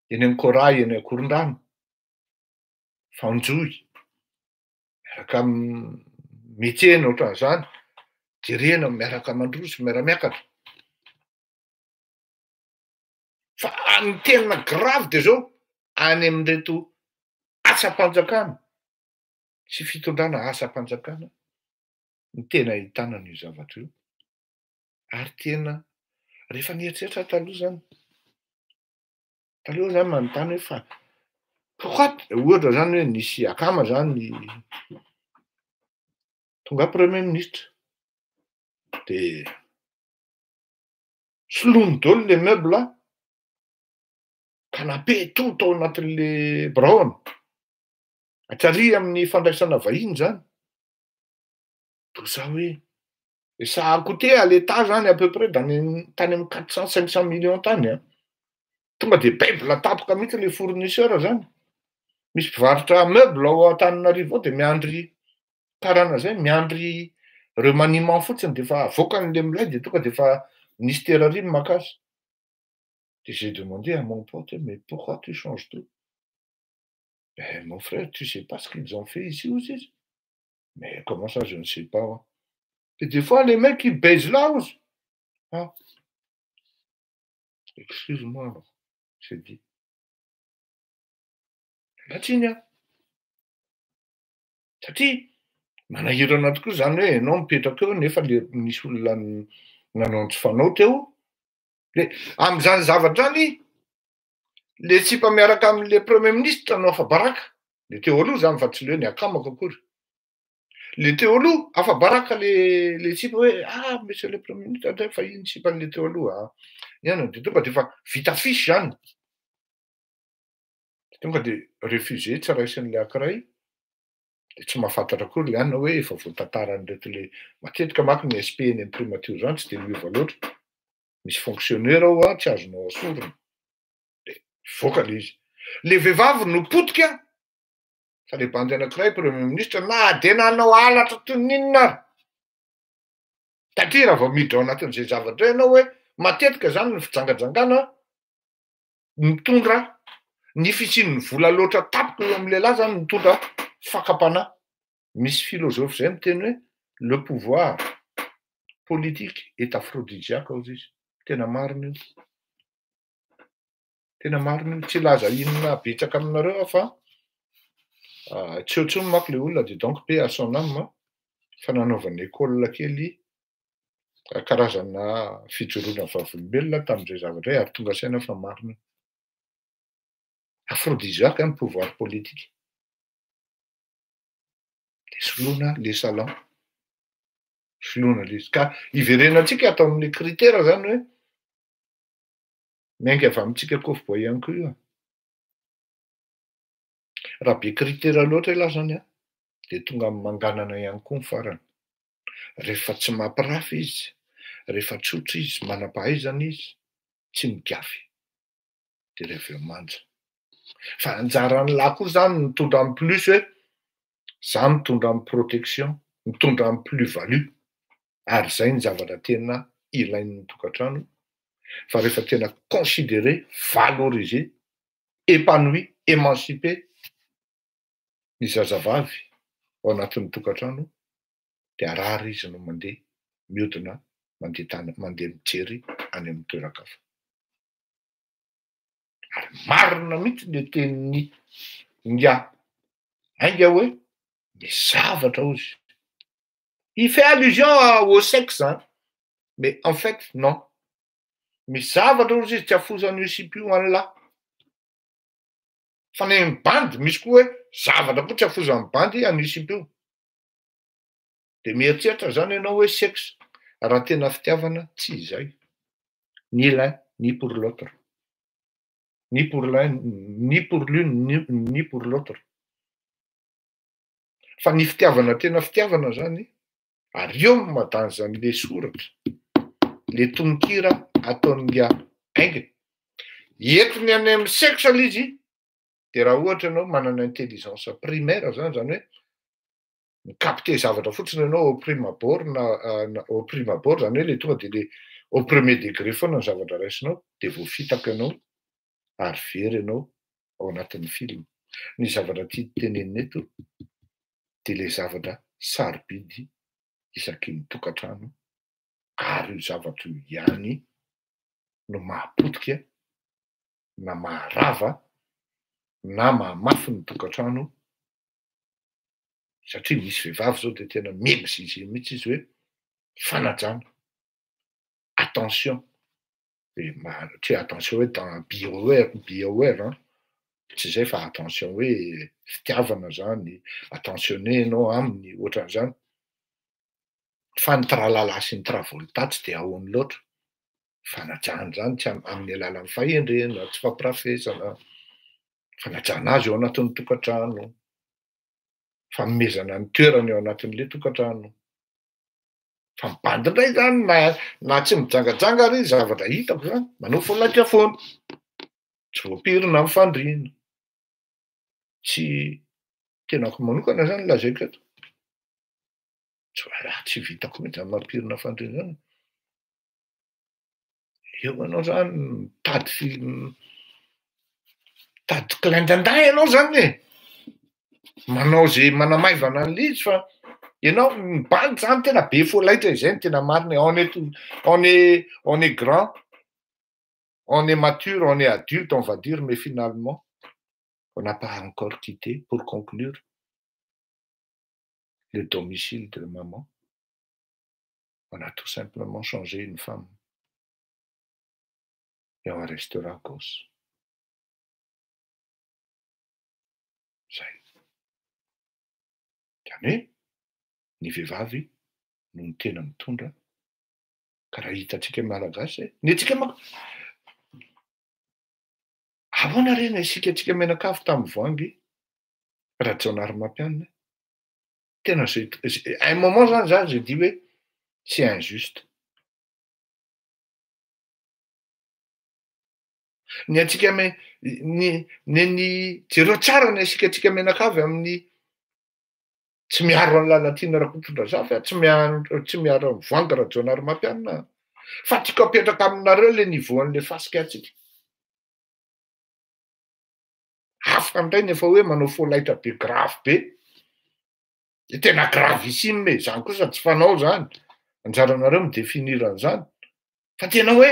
eny amin'ny Cora eny Ankorondrano, Fanjohy, miaraka miantsena ohatran'izany, jerena miaraka mandroso, miara-miakatra. Fa ny tena grave de zao, any amin'ireto asam-panjakana sy fitondrana asam-panjakana no tena ahitana an'io zavatra io, ary tena rehefa nieritreritra aho taloha zany, taloha zany manontany hoe fa pourquoi ohatra zany hoe nisy akama zany tonga premier ministre de soloiny daholo le meuble, canapé tout tao anatin'le biraony, hatrary amin'ny fandraisana vahiny zany, toy za hoe et ça a coûté à l'Etat zany à peu près dans ny tany amy 400 500 millions tany an, tonga de baibola tampoka mihitsy le fournisseur zany, misy mpivarotra meuble ao Antananarivo ao de miandry karana zay, miandry remaniement fotsiny de efa avoakany le milay de tonga de efa ministère ary ny maka azy. De j'ai demandé à mon pote hoe mais pourquoi tu changes tout? Eh mon frère, tu sais pas ce qu'ils ont fait ici hozy izy, mais comment ça je ne sais pas hoa, de des fois les mecs ils baisent là hozy, ah excuse-moi alors, j'ai dit, miala tsiny aho, satria manahirana tokoa zany hoe ianao mipetraka eo nefa le nisy olona nanao ny tsy fanao teo, de am'izany zavatra zany le sipa miaraka am'le premier ministre no afa-baraka, le teo aloha zany fa tsy le hoe ny akamako akory, le teo aloha afa-baraka le le sipa hoe ah monsieur le premier ministre ndray fa iny sipan'le teo aloha ihany de tonga de efa vita fiche zany, de tonga de refusé tsy raisin'le ankiray, de tsy mahafantatra akory le anina hoe efa voatantaran'ireto le matetika manko ny SP eny amy primature zany tsy de miova loatra, misy fonctionnaire ao a tsy azonao asorina, de mivoaka le izy. Le vehivavy no potika fa le bandy anankiray premier ministre na de nanao halatra toy ny inona ary, satria raha vao miditra ao anatin'izay zavatra zay ianao hoe matetika zany ny fijangajangana mitondra ny fisian'ny vola loatra tampoka eo amy lehilahy zany mitondra fakam-panahy. Misy philosophe zay miteny hoe le pouvoir politique est aphrodisiaque hozy izy, tena marina io. Tena marina io, tsy hilaza inona betsaka aminareo aho fa tsy eo intsony manko le olona de donc paix à son âme fa nanaovana école kely karazana fijoroana vavolombelona tamin'izay zavatra izay ary tonga saina fa marina. Aphrodisiaque ny pouvoir politique. De soloina le salon, soloina le izy. Ka iverenantsika atao amin'ny critère zany hoe miainga avy amintsika kôfboay ihany koa io. Raha be critère loatra ialahy zany an, de tonga amin'ny manganana ihany koa ny farany. Rehefa tsy mampirafy izy, rehefa tsotra izy, manam-pahaizana izy, tsy migafy, de rehefa avy eo manja. Fa anjaran'ny lahy koa zany mitondra ny plus hoe za mitondra ny protection, mitondra ny plus value, ary zay ny zavatra tena ilain'ny tokantrano, fa rehefa tena considéré, valorisé, épanoui, émancipé ny zazavavy ao anatin'ny tokantrano, de rare izy no mandeha miodina mandeha tany mandeha mijery any amin'ny toeran-kafa. Ary marina mihitsy le tenin'ny Ingahy Ainga hoe misy zavatra hozy. Il fait allusion au sexe hein, mais en fait non. Misy zavatra hozy izy tsy afozan'io sipa io an'lah. Fa ny bandy misy koa hoe zavatra koa tsy afozan'ny bandy an'io sipa io. De mieritreritra zany ianao hoe sexe, raha tena fitiavana tsy izay. Ni l'un ni pour l'autre. Ni pour l'un ni pour l'une ni pour l'autre. Fa ny fitiavana tena fitiavana zany, ary eo no mahadanza an'le soratra, le tononkira ataon'ingahy Ainga. Entiny any amin'ny sexe le izy, de raha ohatra ianao manana intelligence primaire zany, zany hoe mi-capter zavatra fotsiny ianao au prime abord na au prime abord, zany hoe le tonga de le au premier degré foana ny zavatra raisinao, de voafitaka ianao ary very ianao ao anatin'ny film. Ny zavatra tia tenenina eto de le zavatra sarobidy isaky ny tokantrano, ary io zavatra io ihany no mahapotika na maharava na mahamafy ny tokantrano, satria misy vehivavy zao de tena mi-exiger mihitsy izy hoe fanajana, attention, de tsy hoe attention hoe dans be aware, be aware hein, tsy zay fa attention hoe fitiavana zany, attentionné ianao aminy ohatran'izany. Fa ny tralala sy ny travolta tsy de ahoany loatra. Fanajana zany tsy amin'ny alalan'ny fahendrena, tsy fampirafesana, fanajana azy eo anatin'ny tokantrano, fanomezana ny toerany eo anatin'le tokantrano. Fa mibandy indray zany na tsy mijangajanga ary zavatra hitako zany, manao folaitra foana, tsy voapirina amin'ny fandriana. Tsy tenako manokana zany lazaiko eto. Tsy raha tsy vitako mihitsy zany mampirina fandriana zany. Eo ianao zany mitady mitady clin d'œil ianao zany e. Manao ze manamaivana an'le izy fa ianao mibandy zany tena be folaitra izay ny tena marina. On est tout, on est grand, on est mature, on est adulte, on va dire, mais finalement on n'a pas encore quitté, pour conclure, le domicile de maman. On a tout simplement changé une femme. Et on restera gosse. Zay. Zany hoe ny vehivavy no ny tena mitondra, ka raha hitantsika malagasy ny antsika manko ahoana rena isika antsika mianakavy tamin'ny Voahangy Rajaonarimampianina, tena zay un moment zany za j'ai dit hoe c'est injuste. Ny antsika me ny ny jereo tsara ny asika antsika mianakavy amin'ny tsy miaro any Lalatiana Rakotondrazafy a, tsy miaro any Voahangy Rajaonarimampianina, fa tiako apetraka aminareo le niveau an'le fasika antsika. Hafa indray nefa hoe manao folaitra be grave be, de tena gravissime e, zany kosa tsy fanao zany, anjaranareo mi-définir an'izany, fa tena hoe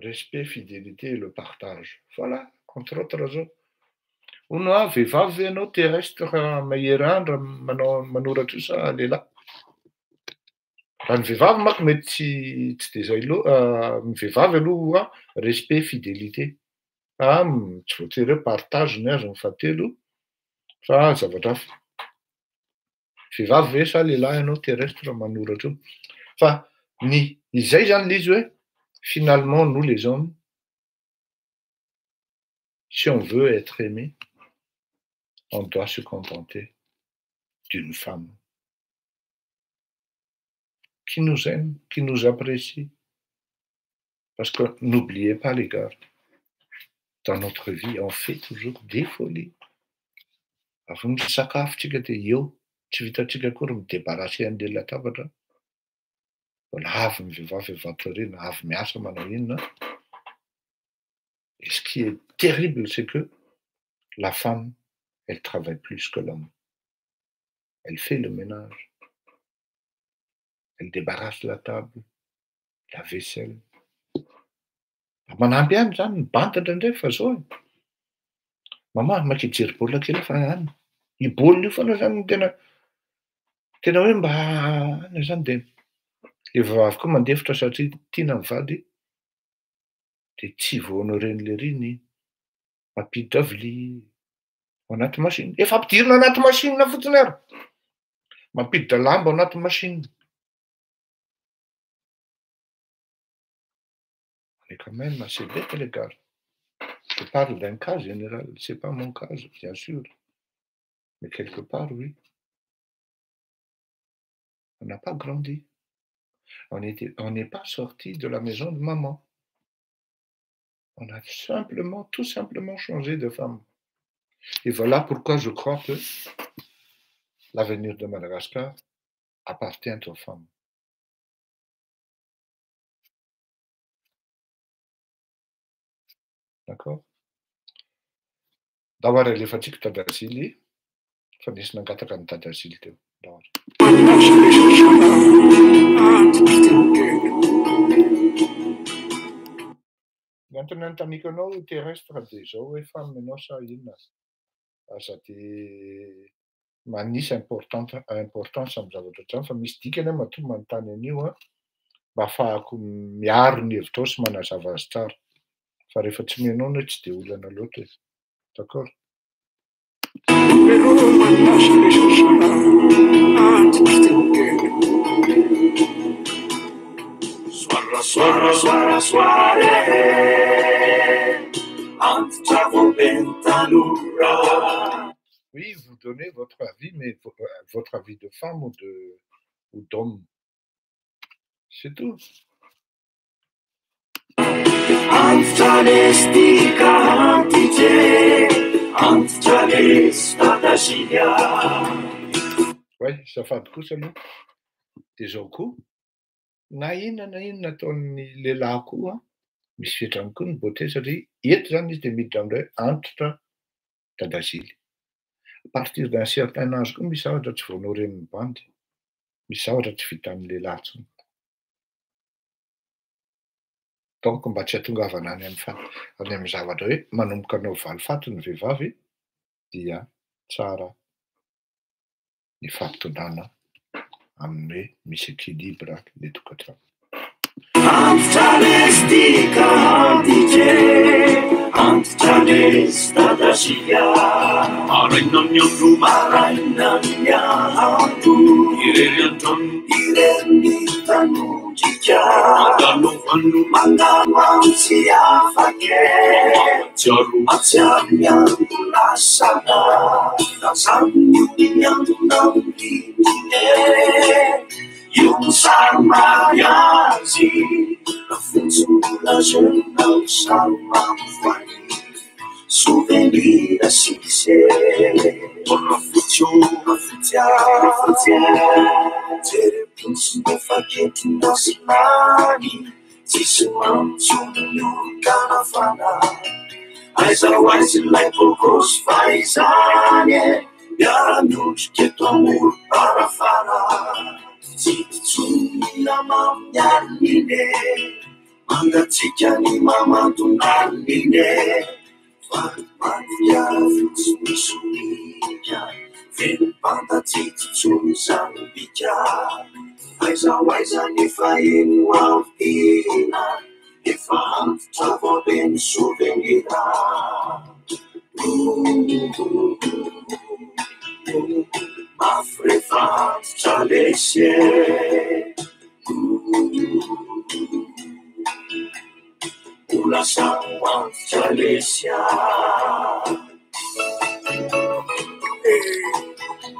Respect, fidélité et le partage. Voilà, entre autres zao. Hono hoa, vehivavy ve ianao terrestre mahery andro manao manoratra io sa lehilahy? Raha ny vehivavy manko mety tsy tsy de zay loa ny vehivavy aloha hoa respect, fidélité. Fa tsy voatery hoe partage ny azy ny fahatelo fa zavatra hafa. Vehivavy ve sa lehilahy ianao terrestre manoratra io? Fa ny izay zany le izy hoe finalement nous les hommes si on veut être aimé on doit se contenter d'une femme qui nous aime, qui nous apprécie. Parce que n'oubliez pas les gars, dans notre vie on fait toujours des folies. Avy misakafo tsika de eo, tsy vitantsika akory mi-débarrasser an'le latabatra. Mbola avy ny vehivavy avy ato aoriana, avy miasa manao inona. Et ce qui est terrible, c'est que la femme, elle travaille plus que l'homme. Elle fait le ménage. Elle débarrasse la table, la vaisselle. Manampy ihany zany ny bandy indraindray fa zao e. Mama maika hijery baolina kely aho fa any. Io baolina io foana zany no tena tena hoe mba any zany de le vehivavy koa mandefitra satria tiana ny vady de tsy voa-honoren'le ry ny mampiditra vilia ao anaty machine. Efa ampidirina anaty machine fotsiny ary. Mampiditra lamba ao anaty machine. On est quand même assez bête les gars. Je parle d'un cas général, c'est pas mon cas, bien sûr. Mais quelque part, oui. On n'a pas grandi. On n'est pas sorti de la maison de maman. On a simplement, tout simplement changé de femme. Et voilà pourquoi je crois que l'avenir de Madagascar appartient aux femmes. D'accord? Ndao ary alefantsika Dadazily fa nisy nangataka ny Dadazily teo. Ndao ary. Ny antony anontaniako anao terrestre dia izao hoe femme ianao sa inona? Aza dia manisy importante importance amin'ny zavatra ohatr'izany fa misy dikany aho matoa manontany an'io an, mba ahafahako miaro ny hevitrao sy manazava azy tsara. Fa rehefa tsy mihaino anao tsy dia olana loatra e. D'accord? Oui, vous donnez votre avis, mais votre avis de femme ou de ou d'homme. C'est tout. Ouais, azafady kosa aloha. Dia izao koa, na inona na inona ataon'ny lehilahy koa, misy fetrany koa ny beauté satria eto zany izy dia miditra amin'ilay hoe antitra dadazily. À partir d'un certain âge koa misy zavatra tsy voanoren'ny bandy, misy zavatra tsy vitan'ny lehilahy intsony. Donc mba tsy hahatongavana any amin'ny fa- any amin'ny zavatra hoe manomboka hanao valifaty ny vehivavy dia tsara ny fampitondrana amin'ny hoe misy équilibre ny tokantrano. Mangatsiaka ny mamandon'alina e. Vadibadika fotsy misomika, feno banda-tsity tsony zambika. Aiza ho aiza ny fahiny ho avy tiana, efa antitra vao be ny souvenir. Mafy rehefa antitra lesy e. Ho lasa ho antitra lesy ah.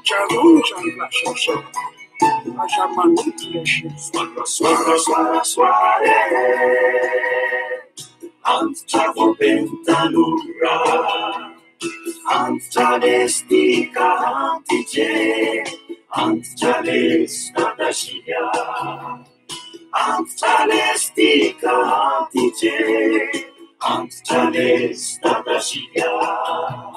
Tsarovy zany lasa zany. Aza manoto lesy. Soara, soara, soara, antitra vao be ny tanora. Antitra lesy ty ka antitra e. Antitra lesy dadasia. Antitra lesy ty ka antitra e. Antitra lesy dadasia.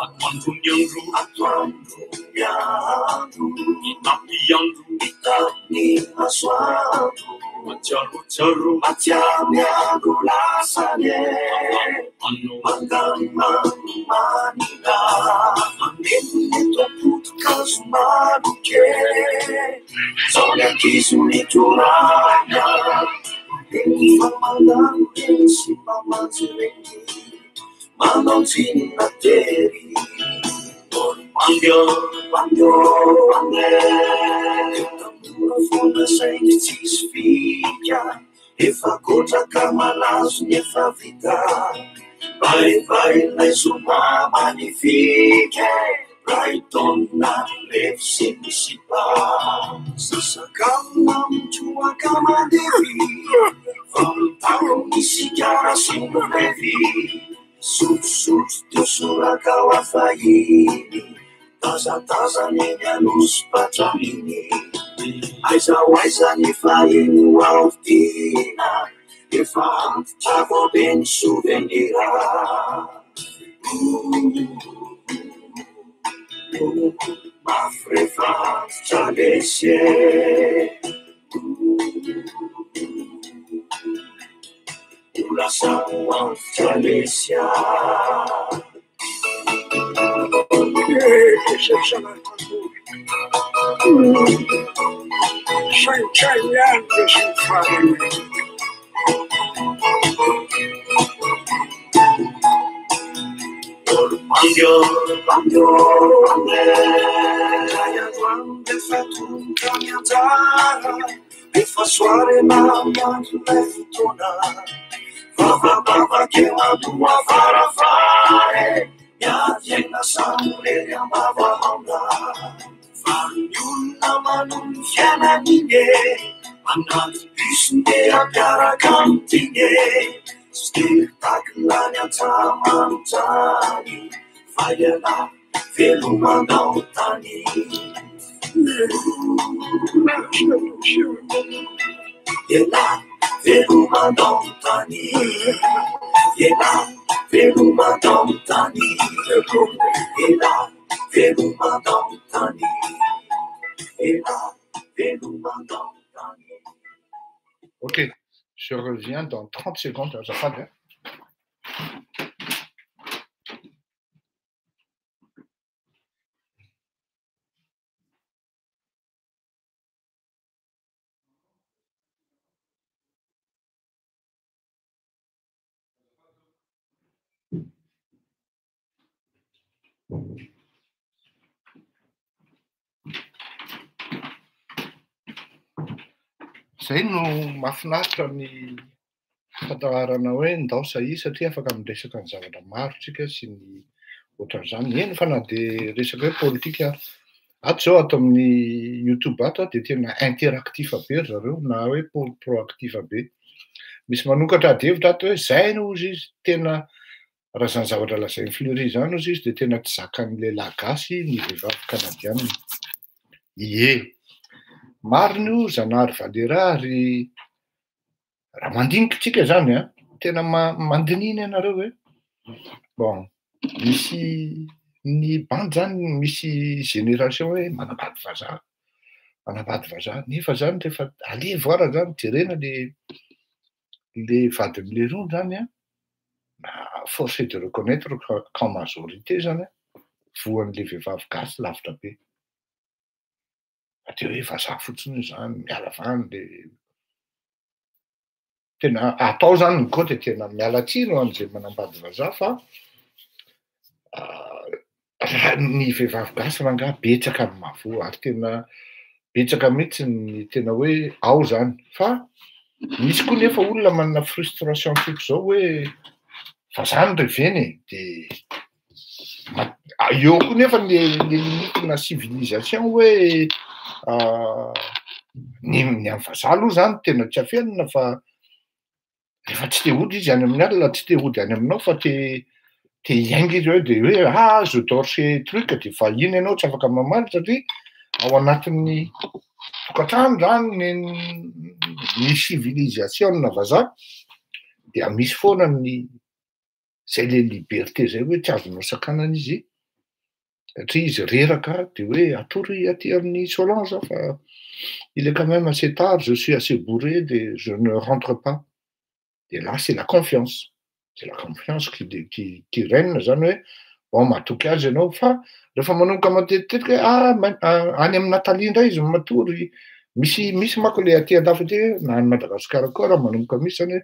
Atoandro ny andro, Atoandro ny andro, mitapy andro, mitapy masoandro. Matsiaro tsiaro, Matsiaro ny andro lasany e. Ano Mangamanga, mameno eto am-poto-kazo maloke. Zao ny ankizy mitorana, reny fa mandalo reny sy mamanjy reny. Manao tsinona tery. Mandeha, Mandeha, mandeha. Tanora foana saingy tsisy fika. Efa gotraka malazo ny efa vita. Bye bye ilay zoma magnifique. Brighton revy sy ny sipa. Sasak'alina mitroaka mandevy. Vao mitao ny sigara sy ny revy. Sotrosotro teo soraka ho fahiny. Tazatazana eny Anosy-Patraminy. Aiza ho aiza ny fahiny ho avy tiana. Efa antitra vao be ny souvenir. Mafy rehefa antitra lesy e. Ho lasa ho antitra lesy ah. Saintsaino ihany lesy ny farany. Mandeha, mandeha, mandeha. Efa tonga ny anjara, efa soarena miandry ilay fotoana. Vavabavaka eo andoha farafara, miady aina samy irery am-bavahaona. Fa ny olona manohy ny fiainany iny e, anaty bus ndeha hampiaraka amin'ity e. Spectacle any an-tsahamanitra fa ialahy veloma andao tany. Ialahy veloma andao tany. Ialahy veloma andao tany. Ialahy veloma andao tany. Ialahy veloma andao tany. Ok, je reviens dans 30 secondes, azafady a. Zay no mahafinaritra ny fandaharana hoe ndao sahia, satria afaka miresaka ny zavatra maro tsika sy ny ohatran'izany. Eny fa na de resaka hoe politika ary. Ato zao ato amin'ny YouTube ato de tena interactif be ry zareo, na hoe proactif be. Misy manokatra ady hevitra ato hoe zay no ozy izy, tena raha zany zavatra lazain'ny Fleury zany ozy izy de tena tsy zakan'ny lehilahy gasy ny vehivavy kanadianina. Ie, marina io Zanahary Valera, ary raha mandinika tsika zany a, tena mandinina ianareo hoe bon, misy ny bandy zany, misy génération hoe manambady vazaha, manambady vazaha, nefa zany rehefa allez voir zany, jerena le Le vadin'ny lerony zany an, na force est de reconnaître qu'en majorité zany an, voan'le vehivavy gasy lavitra be. Fa de hoe vazaha fotsiny io zany, miala avy any de tena atao zany ny koa de tena miala tsiny ho an'izay manambady vazaha fa raha ny vehivavy gasy rangaha betsaka ny mahavoa ary tena betsaka mihitsy ny tena hoe ao zany fa misy koa nefa olona manana frustration tsotra zao hoe vazaha no reveny e, de eo koa nefa le limite-na civilisation hoe ny ny amy vazaha aloha zany tena tsy afenina fa rehefa tsy te hody izy any amin'ny alina, tsy te hody any aminao fa te te hiainga izy hoe de hoe ah je dors chez truc, de fa iny ianao tsy afaka mamaly satria ao anatin'ny tokantrano zany ny ny civilisation na vazaha dia misy foana ny zay le liberté zay hoe tsy azonao sakanana izy satria izy reraka de hoe atory aty amin'ny Solange fa il est quand même assez tard, je suis assez bourré de je ne rentre pas. De là c'est la confiance, c'est la confiance qui règne zany hoe bon matoky azy ianao fa rehefa manomboka matetitetika hoe ah any amy Nathalie indray izy matory, misy misy manko le aty andafy aty na any Madagasikara koa raha manomboka misy zany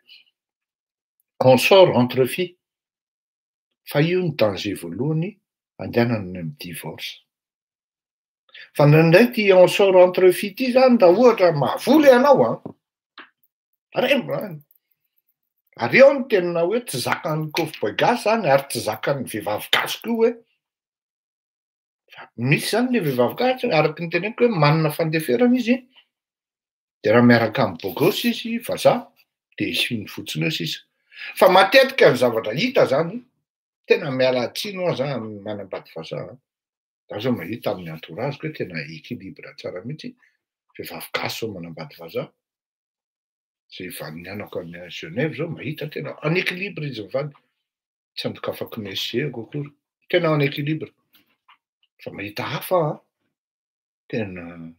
hoe on sort entre filles, fa io ny danger voalohany andehanana any amy divorce. Fa indraindray ty on sort entre filles ty zany raha ohatra mahavola ianao an, reny ary eo ny tena hoe tsy zakan'ny cowboy gasy zany ary tsy zakan'ny vehivavy gasy koa hoe fa misy zany le vehivavy gasy araky ny teneniko hoe manana fandeferana izy, de raha miaraka amy beau gosse izy vazaha de isiny fotsiny eo sisa. Fa matetika ny zavatra hita zany tena miala tsiny hoa za amy manambady vazaha, za zao mahita amin'ny entourage-ko hoe tena équilibre tsara mihitsy vehivavy gasy zao manambady vazaha, zay vaniny anako any Genève zao mahita tena en équilibre izy mivady, tsy andokafako ny SG-ko akory, tena en équilibre. Fa mahita hafa aho tena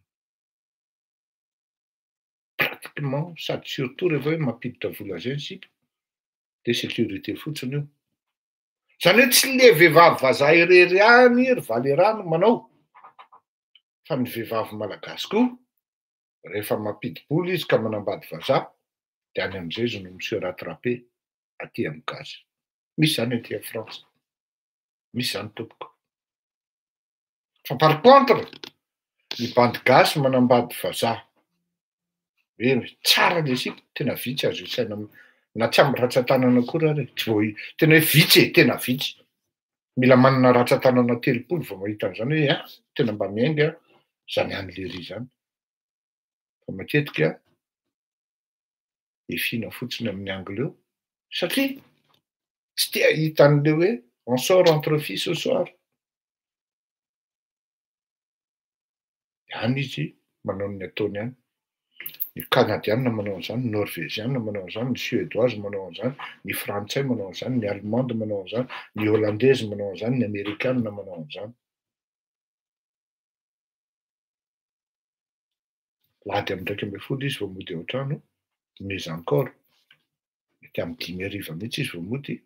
pratiquement sady surtout rehefa hoe mampiditra vola zay ny sipa de sécurité fotsiny io. Zany hoe tsy le vehivavy vazaha irery ihany ry Valerano manao fa ny vehivavy malagasy koa rehefa mampidi-bola izy ka manambady vazaha de any am'izay izy no mi-se rattraper aty amy gasy. Misy zany aty a Frantsa, misy zany tompoko. Fa par contre ny bandy gasy manambady vazaha hoe tsara le sipa tena vitsy azo isaina na tsy amy ratsan-tanana akory ary tsy vao tena hoe vitsy e, tena vitsy. Mila manana ratsan-tanana 30 vao mahita an'izany hoe ah tena mba miainga zany any lery zany. Fa matetika efina fotsiny amin'ny angle eo satria tsy te hahita an'le hoe on sort entre filles ce soir. De any izy manao ny ataony any. Ny Kanadiana manao an'izany, ny Norveziana manao an'izany, ny Suédoise manao an'izany, ny Frantsay manao an'izany, ny Allemande manao an'izany, ny Hollandaise manao an'izany, ny Amerikana manao an'izany. Lady amy 11 izy vao mody ao an-trano, mais encore mety amy 5 hariva mihitsy izy vao mody,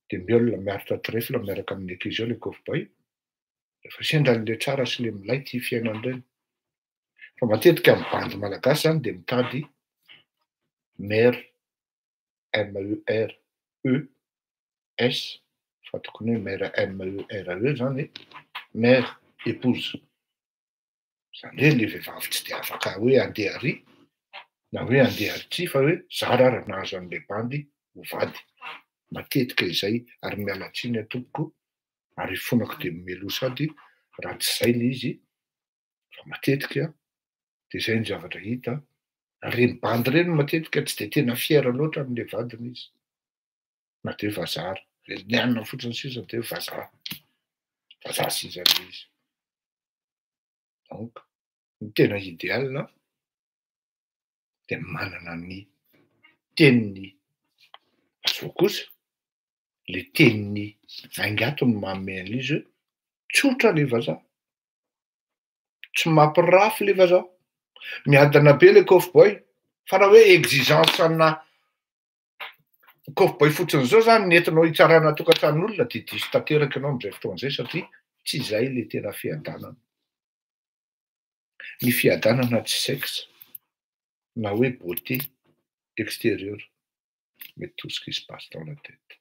de miolona miaritra trèfle miaraka amin'ny ankizy ao le cowboy. Rehefa sendra an'le tsara sy le milay ty fiainana ireny. Fa matetika amy bandy malagasy zany de mitady mère M E R E S, fa tokony hoe mère M E R E zany, mère épouse. Zany hoe le vehivavy tsy de afaka hoe andeha ary na hoe andeha ary tsy fa hoe zara raha nahazo an'le bandy ho vady. Matetika izay ary miala tsiny tompoko ary ifonako de mimeloha sady raha tsy zay le izy fa matetika de zay ny zavatra hita. Ary reny bandy reny matetika tsy de tena fiera loatra am'le vadiny izy na de vazaha ary nianina fotsiny sisa de vazaha vazaha sisa le izy. Donc ny tena idéal de manana ny teniny azo kosa le teniny aingato no manome an'izy hoe tsotra le vazaha, tsy mampirafy le vazaha, miadana be le cowboy fa raha hoe exigence na Cowboy fotsiny zao zany ny entinao hitsarana tokantranon'olona de diso tanteraka ianao am'izay fotoana izay satria tsy izay le tena fiadanana. Ny fiadanana tsy sexe na hoe beauté extérieure mais tout ce qui se passe dans la tête.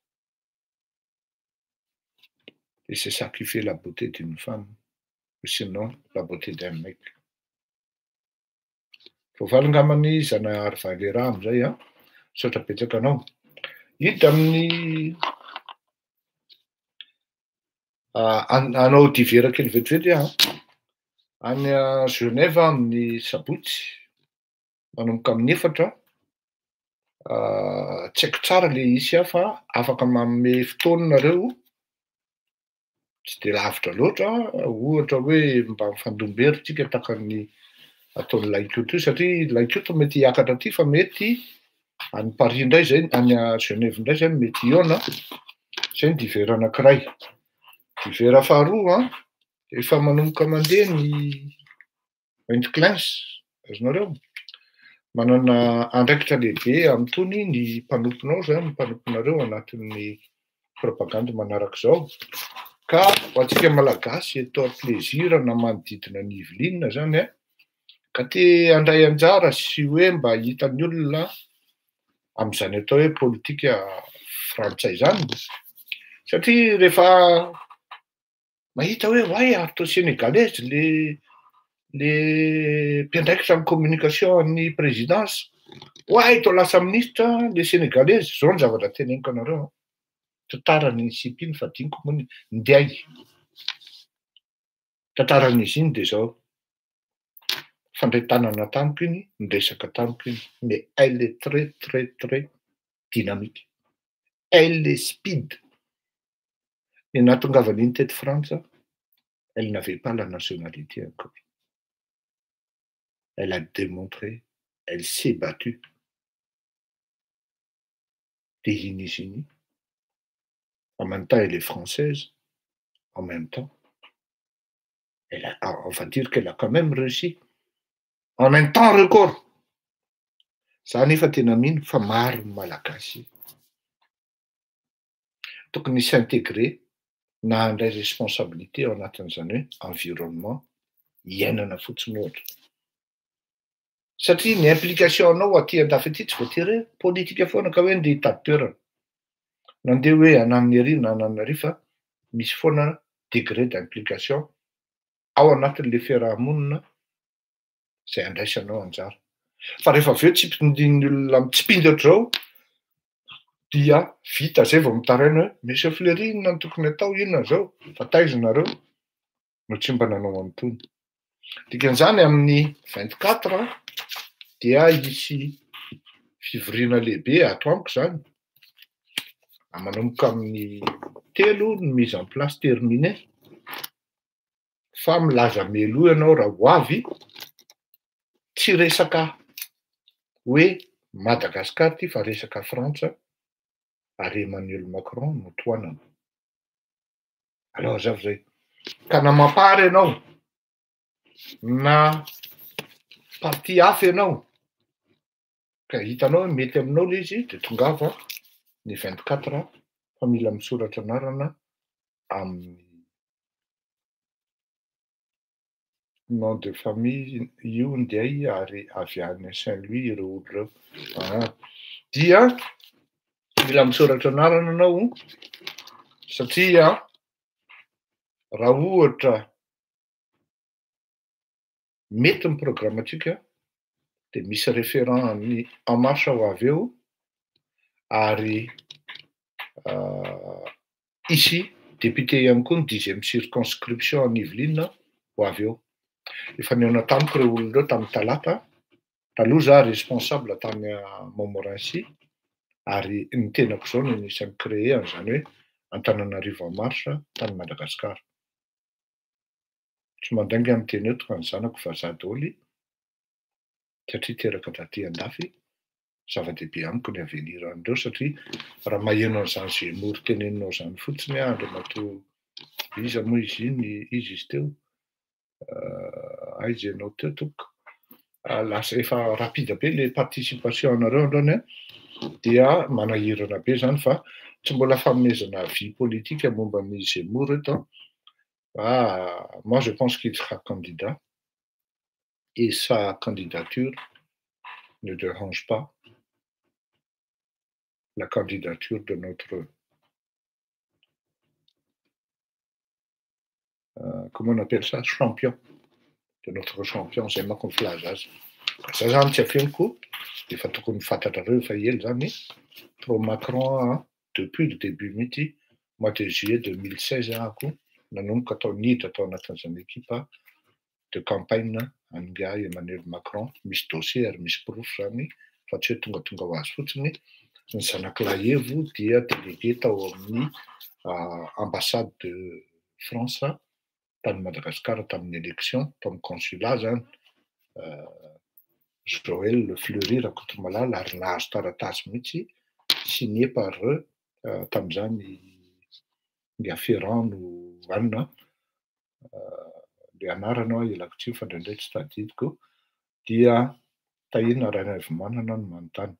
Et c'est ça qui fait la beauté d'une femme ou sinon la beauté d'un mec. Voavaly angambany Zanahary Valera am'izay an, misaotra betsaka anao. Hita amin'ny hanao divers kely vetivety aho an, any Genève amin'ny sabotsy manomboka amin'ny 4, tsy haiko tsara le isy aho fa afaka manome fotoana nareo, tsy de lavitra loatra, ohatra hoe mba mifandom-bery tsika tahaka ny ataon'ny Laikoto io satria Laikoto mety hiakatra aty fa mety any Paris indray zay, any Genève indray zay mety hihaona, zay ny divers anankiray. Divers faharoa an, efa manomboka mandeha ny Windclins, azonareo? Manana andraikitra lehibe amin'itony ny mpanomponao zany, ny mpanomponareo anatin'ny propagandy manarak'izao. Ka ho antsika malagasy eto plaisir na manodidina ny Yvelines zany an, ka te handray anjara sy hoe mba hitan'ny olona amin'izany atao hoe politika frantsay zany, satria rehefa mahita hoe oay ary toa sénégalaise le mpiandraikitra ny communication ny présidence, oay toa lasa ministre le sénégalaise, zao ny zavatra teneniko anareo an, tantarany sipa iny fa adinoko moa ny ndiay. Tantaran'izy iny de zao, fandray tanana tamiko iny, niresaka tamiko iny, mais elle est très très très dynamique, elle est speed. Ny nahatongavany iny teto Frantsa, elle n'avait pas la nationalité encore. Elle a démontré, elle s'est battue. De iny izy iny, en même temps elle est française, en même temps, elle a, on va dire qu'elle a quand même réussi en un temps record. Za nefa tena mino fa maro ny malagasy tokony s'intégrer na handray responsabilité ao anatin'izany hoe environnement iainana fotsiny ohatra. Satria ny implication anao aty andafy aty tsy voatery hoe politika foana ka hoe ndeha hitady toerana. Nandeha hoe ananiny ary na ananiny ary fa misy foana degré d'implication ao anatin'le fiarahamonina zay andraisanao anjara. Fa rehefa avy eo tsipindin'ny olona mitsipindy ohatr'izao dia vita zay vao mitaraina hoe monsieur Fleury inona no tokony atao, inona zao, fa taiza nareo no tsy mba nanao an'itony. Dikan'izany amin'ny 24 dia hisy fivoriana lehibe ato amiko zany, manomboka amin'ny 3 ny mise en place terminée, fa milaza mialoha ianao raha ho avy, tsy resaka hoe Madagasikara ty fa resaka Frantsa ary Emmanuel Macron no tohanana. Aleo azavy zay. Ka na mampary ianao na parti hafa ianao ka hitanao hoe mety aminao le izy de tongava ny 24 fa mila misoratra anarana amin'ny nom de famille io ndiay ary avy any Saint-Louis ireo olo ireo. Dia mila misoratra anarana anao satria raha ohatra mety ny programme-tsika de misy référent amin'ny En Marche ho avy eo ary isy député ihany koa ny 10e circonscription any Yvelines ho avy eo. Efa nihaona tamiko ireo olona ireo tamin'ny talata, taloha za responsable tany Montmorency ary ny tenako zao no anisan'ny créé an'izany hoe Antananarivo En Marche tany Madagasikara. Tsy mandainga amin'ny teny eto fa ny zanako vazaha daholo satria teraka taty andafy, zava-dehibe amiko ny avenir an'ireo satria raha maheno an'izany Zemmour teneninao zany fotsiny aho andriamatoa iza moa izy iny, izy izy teo, aiza ianao teo tompoko, lasa efa rapide be le participation anareo androany an. Dia manahirana be zany fa tsy mbola fanomezana avis politique momba an'i Zemmour eto an, fa moi je pense qu'il sera candidat et sa candidature ne dérange pas la candidature de notre comment on appelle ça, champion, de notre champion, zay manko ny filaza azy. Ka za zany tsy afeniko, efa tokony fantatrareo efa ela zany, pro Macron aho depuis le début mihitsy, mois de juillet 2016 ahako nanomboka tao niditra tao anatin'izany équipe de campagne an'ingahy Emmanuel Macron, misy dossier ary misy porofo zany fa tsy hoe tongatonga ho azy fotsiny. Ny zanak'lahy Evo dia délégué tao amin'ny ambassade de France tany Madagasikara tamin'ny élection, tao amin'ny consulat zany, Joël Fleury Rakotomalala, ary nahazo taratasy mihitsy signé par tamin'izany ingahy Ferrand no anona, le anarana ialako tsiny fa indraindray tsy tadidiko, dia Tahina Rainaivomanana no manontany.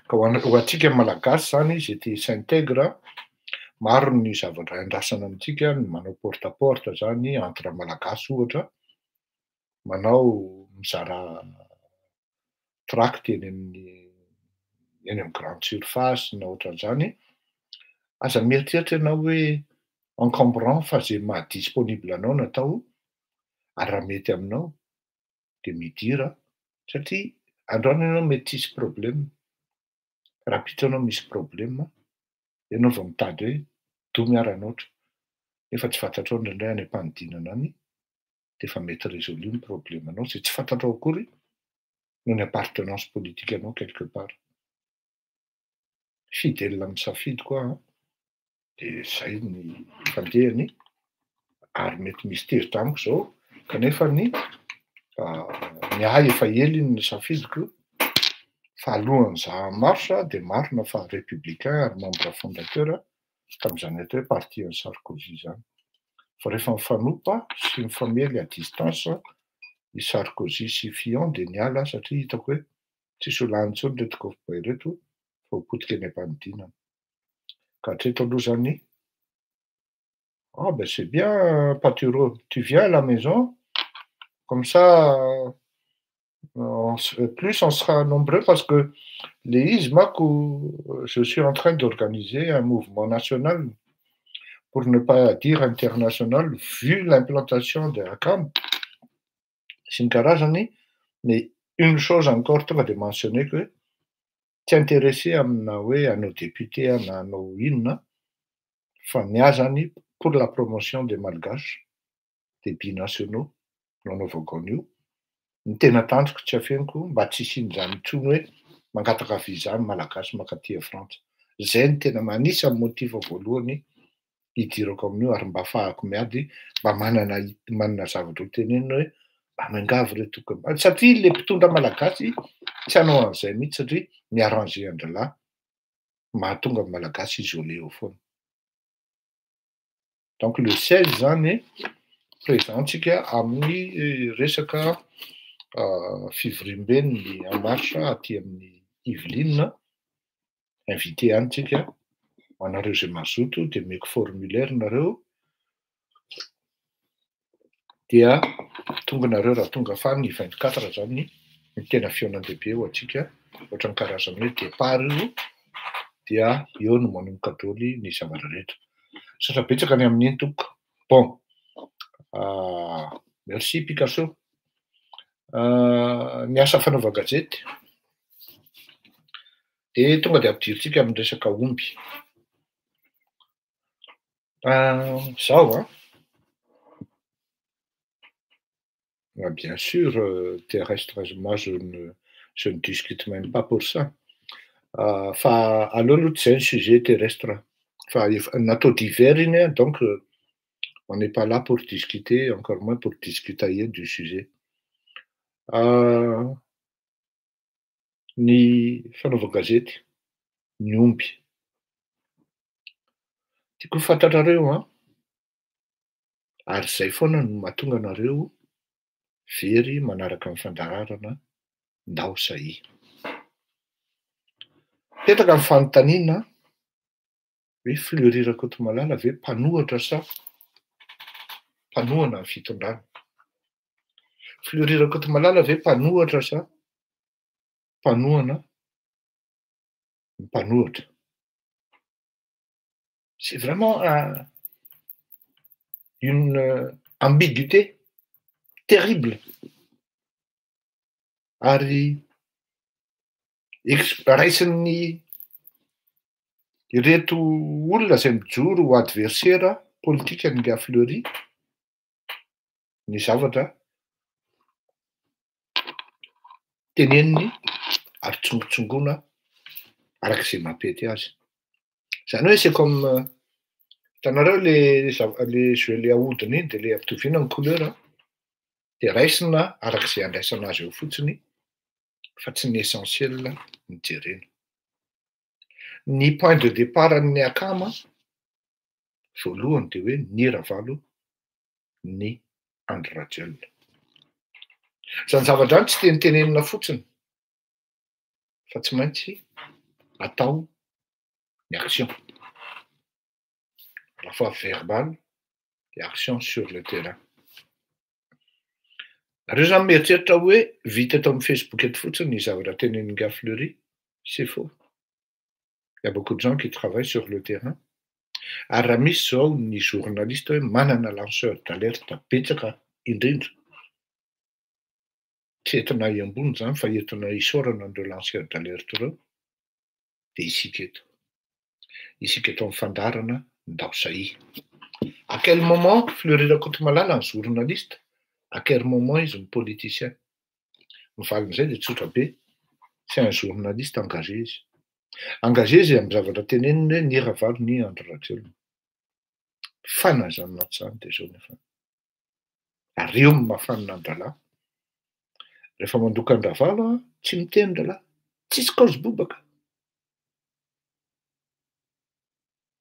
Ka ho antsika malagasy zany zay te s'intègre, maro ny zavatra andrasana amintsika, ny manao porte à porte zany entre malagasy ohatra, manao mizara tract eny amin'ny eny amin'ny grande surface na ohatran'izany. Aza mieritreritra ianao hoe encombrant fa zay maha disponible anao no atao, ary raha mety aminao de midira, satria androany ianao mety tsisy problème, rahampitso ianao misy problème, ianao vao mitady hoe do miara-noatra, nefa tsy fantatrao indraindray any am-panidinana any de efa mety résolu ny problème anao zay tsy fantatrao akory noho ny appartenance politique anao quelque part. Fidèle amin'ny safidy koa an, de zay ny fandehany, ary mety misy tezitra amiko zao, kanefa ny ny ahy efa ela iny ny safidiko, fa alohan'iza En Marche de marina fa républicain ary membre fondateur tamin'izany atao hoe parti an'i Sarkozy zany. Fa rehefa mifanompa sy mifamely à distance i Sarkozy sy Fillon de niala, satria hitako hoe tsisy ho lany intsony reto cow-boy reto fa ho potika eny am-panidinana. Ka hatreto aloha zany, ah ben c'est bien Paturo, tu viens à la maison, comme ça plus on sera nombreux, parce que le izy manko je suis en train d'organiser un mouvement national, pour ne pas dire international, vu l'implantation de Akam sy ny karazany. Mais une chose encore tonga de mentionner que tsy intéressé amina hoe hanao député na hanao inona, fa ny ahy zany pour la promotion des Malgaches, des binationaux no anaovako an'io. Ny tena tanjoko tsy afeniko, mba tsy hisian'izany intsony hoe mangataka visa ny malagasy mankaty Frantsa. Zay ny tena anisan'ny motif voalohany hidirako amin'io, ary mba ahafahako miady, mba manana zavatra ho tenenina hoe mba miangavy re tokony, satria le mpitondra malagasy tsy hanao an'izay mihitsy, satria mi-arranger an-drahalahy mahatonga ny malagasy isolé eo foana. Donc le 16 zany présent tsika amin'ny resaka fivoriamben'ny En Marche aty amin'ny Yvelines, invité any tsika. Ho anareo zay mazoto de omeko formulaire nareo, dia tonga nareo raha tonga, fa ny 24 zany ny tena fihaonan-dehibe ho antsika, ohatran'ny karazany hoe départ io, dia eo no manomboka daholo ny zavatra rehetra. Misaotra betsaka ny amin'iny tompoko. Bon, merci Picasso. Ny asa fanaovan-gazety de tonga de ampidiritsika amin'ny resaka omby. Zao an, bien sûr, terrestre, moi je ne discute même pas pour ça. Fa aleo aloha tsy zay ny sujet terrestre, fa efa natao divers iny, donc on n'est pas là pour discuter, encore moins pour discutailler du sujet. Ny fanaovan-gazety, ny omby. Tiako ho fantatrareo an, ary zay foana no mahatonga anareo very manaraka ny fandaharana Ndao Sahi. Mipetraka ny fanontaniana hoe Fleury Rakotomalala ve mpanohatra sa mpanohana ny fitondrana? Fleury Rakotomalala ve mpanohatra sa mpanohana ny mpanohatra? C'est vraiment un une ambiguïté terrible ary ex- raisin'ny ireto olona izay mijoro ho adversaire politika an'ingahy Fleury ny zavatra teneniny ary tsongotsongoana araka izay mampety azy. Zany hoe c'est comme hitanareo le zav- le jeu le ahodina iny de le ampitoviana ny couleur de raisina araka izay andraisana azy eo fotsiny fa tsy ny essentiel no jerena. Ny point de départ an'ny akama voalohany de hoe ny Ravalo ny Andry Rajoelina. Zany zavatra zany tsy tenitenenina fotsiny fa tsy maintsy atao ny action, à la fois verbal et action sur le terrain. Nareo zany mieritreritra hoe vita eto amin'ny Facebook eto fotsiny ny zavatra tenenin'ingahy Fleury, c'est faux. Il y a beaucoup de gens qui travaillent sur le terrain. Ary raha misy zao ny journaliste hoe manana lanceur d'alerte betsaka indrindra, tsy entina hiambony zany fa entina hisaorana an'ireo lanceur d'alerte ireo, de isika eto. Isika eto amin'ny fandaharana Ndao Sahia. À quel moment Fleury Rakotomalala ny journaliste, à quel moment izy ny politicien? Ny valin'izay de tsotra be, c'est un journaliste engagé izy. Engagé izy amin'ny zavatra teneniny hoe ny Ravalo ny Andry Rajoelina. Fana zany maty zany de zao nefa. Ary eo no mahafanina an-drahalahy. Rehefa mandoka an-dRavalo a, tsy miteny rahalahy, tsisy kaozy bobaka.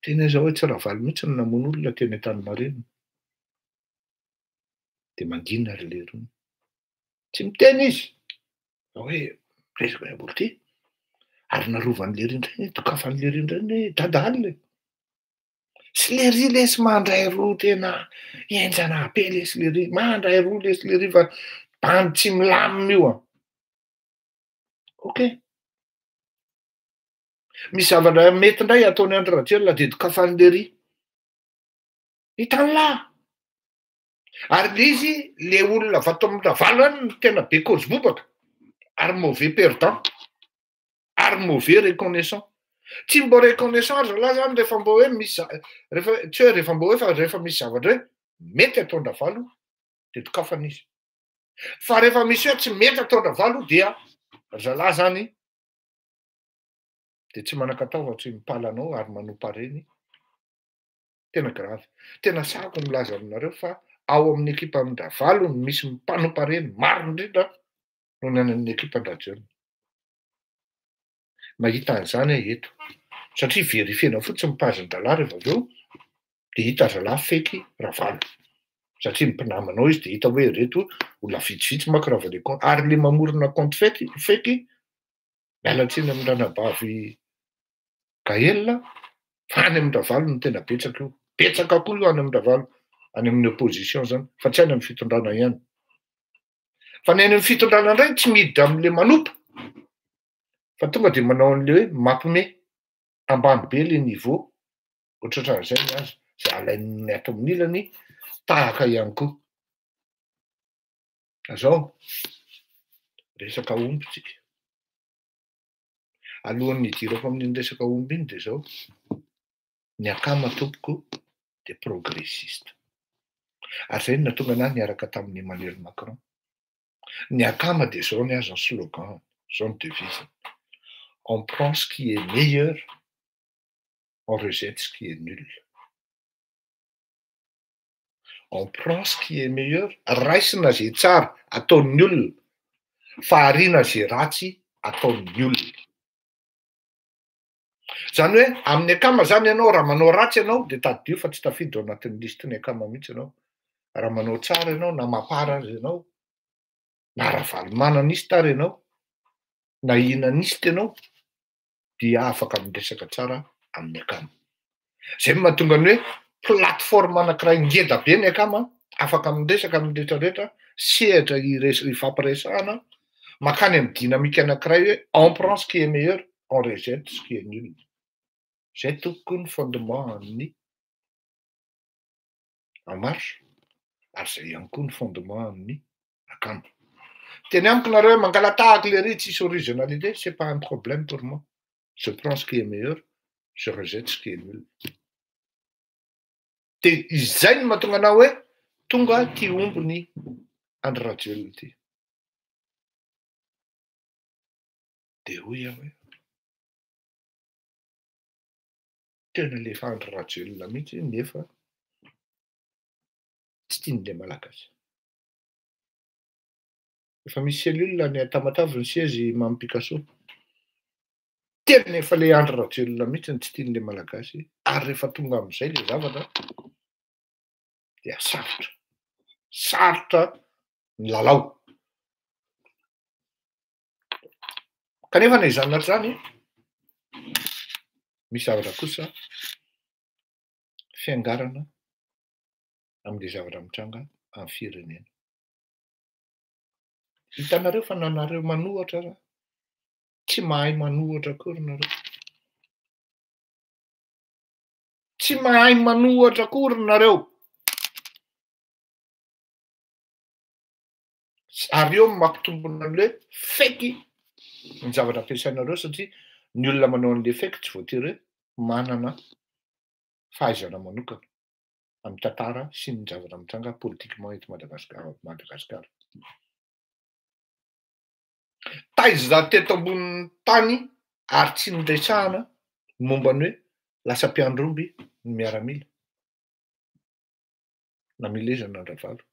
Teny aiza hoe tsy Ravalo mihitsy no namono olona teny Antaninarenina. De mangina ry lerony. Tsy miteny izy. Fa hoe miresaka hoe olo ty. Ary narovan'ny lery indray, dokafan'ny lery indray ny hoe dada alina e. Sy lery lesy mandray roa tena henjana be lesy lery. Mandray roa lesy lery fa bandy tsy milamina io an. Ok. Misy zavatra mety indray ataon'i Andry Rajoelina de dokafan'ny lery. Hitan'lah. Ary le izy, le olona avy ato amin'ny Ravalo any no tena be kôzy bobaka, ary mauvais perdant, ary mauvais reconnaissant. Tsy mbô reconnaissant ry zalahy zany rehefa mbô hoe misy za- rehefa tsy hoe rehefa mbô hoe fa rehefa misy zavatra hoe mety ataon-dRavalo de dokafana izy. Fa rehefa misy hoe tsy mety ataon-dRavalo dia ry zalahy zany de tsy manan-katao fa tsy mipala anao ary manompa reny. Tena grave. Tena sahako milaza aminareo fa ao amin'ny ekipan-dRavalo no misy mpanompa reny maro indrindra noho ny any amin'ny ekipan-dRajoelina. Mahita an'izany aho eto. Satria verifiena fotsiny ny page-n-drahalahy rehefa avy eo de hita zalahy feky Ravalo. Satria ny mpinamanao izy de hita hoe ireto olona vitsivitsy manko raha vao le compte. Ary le mamorona compte feky, feky, miala tsiny amin'ny ranabavy Gaël, fa any amin-dRavalo no tena betsaka io. Betsaka koa io any amin-dRavalo, any amin'ny opposition zany, fa tsy any amin'ny fitondrana ihany. Fa ny any amin'ny fitondrana indray tsy miditra amin'le manompa, fa tonga de manao an'le hoe mampime, ambany be le niveau, ohatrohatran'izay ny azy, zay alain'ny ato amin'ny ilany tahaka ihany koa. Zao, resaka omby tsika. Alohan'ny hidirako amin'iny resaka omby iny de zao, ny akama tompoko de progressiste. Ary zay no nahatonga anahy niaraka tamin'i Emmanuel Macron. Ny akama de zao ny azy ny slogan, zao ny devise. On prend ce qui est meilleur, on rejette ce qui est nul. On prend ce qui est meilleur, raisina zay tsara ataon'ny olona, fa ariana zay ratsy ataon'ny olona. Zany hoe amin'ny akama zany ianao, raha manao ratsy ianao de tadidio fa tsy tafiditra ao anatin'ny listin'ny akama mihitsy ianao. Raha manao tsara ianao, na mampara azy ianao, na Ravalomananiste ary ianao, na inaniste ianao, dia afaka miresaka tsara amin'ny akama. Zay no mahatonga ny hoe plateforme anankiray ngeda be ny akama, afaka miresaka amin'ny rehetrarehetra, sehatra ires- ifampiresahana, mankany amin'ny dynamique anankiray hoe on prend ce qui est meilleur, on rejette ce qui est nul. Zay tompoko ny fondement an'ny En Marche, ary zay ihany koa ny fondement an'ny akama. Teny amiko nareo hoe mangala-tahaka lery tsisy originalité, c'est pas un problème pour moi. Je prends ce qui est meilleur, je rejette ce qui est nul. De izay no mahatonga anao hoe tonga ty omby ny Andry Rajoelina ty. De hoy aho hoe tena le efa Andry Rajoelina mihitsy nefa tsy tian'le Malagasy. Efa misy cellule any Tamatave ny siège Mamy Picasso. Tena efa le Andry Rajoelina mihitsy no tsy tian'le Malagasy ary rehefa tonga amin'izay le zavatra dia sarotra. Sarotra ny lalao. Kanefa na izany na tsy izany, misy zavatra kosa fiangarana amin'ilay zavatra mitranga amin'ny firenena. Hitanareo fa na nareo manohatra aza, tsy mahay manohatra akory nareo. Tsy mahay manohatra akory nareo. Ary eo no mampitombina an'ilay hoe fake ny zavatra ampiasainareo satria ny olona manao an'ilay fake tsy voatery hoe manana fahaizana manokana amin'ny tantara sy ny zavatra mitranga politiquement eto Madagasikara Madagasikara. Taiza teto ambonin'ny tany ary tsy niresahana ny momba ny hoe lasa mpiandry omby ny miaramila namelezana an-dRavalo.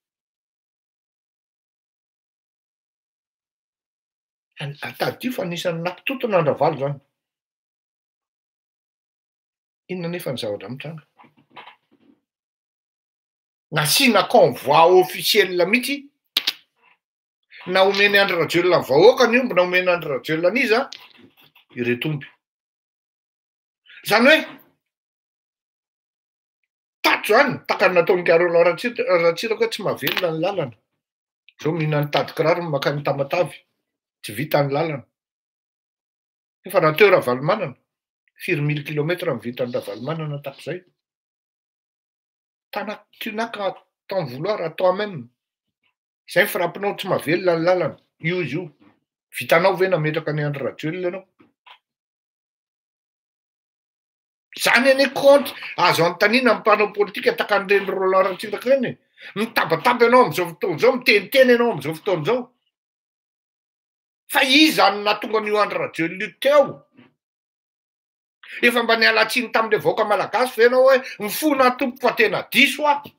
Tadidio fa anisan'ny nampitontona an-dRavalo zany. Inona anefa ny zavatra mitranga? Nasiana convoi officiel mihitsy, na omen'i Andry Rajoelina ny vahoaka ny omby, na omen'i Andry Rajoelina an'iza ireto omby. Izany hoe tato izany, tahaka ny nataon'i Roland Ratsiraka hoe tsy mahavelona ny lalana. Zao mihinan'ny tady kiraro mankany Tamatave, tsy vita ny lalana. Efa raha teo Ravalomanana, firy mille kilomètre no vitan'i Ravalomanana tamin'izay? Tana, tu n'as qu'à t'en vouloir à toi même. Izay ny frappe-nao, tsy mahavelona ny lalana. Io izy io. Vitanao ve nametraka an'i Andry Rajoelina ianao? Izany anie compte azo anontaniana amin'ny mpanao politika tahaka an'ireny Roland Ratsiraka ireny e. Mitabataba ianao amin'izao fotoana izao, miteniteny ianao amin'izao fotoana izao. Fa iza no nahatonga an'io Andry Rajoelina io teo? Efa mba niala tsiny tamin'ilay vahoaka malagasy ve ianao hoe mifona aho tompoko fa tena diso aho?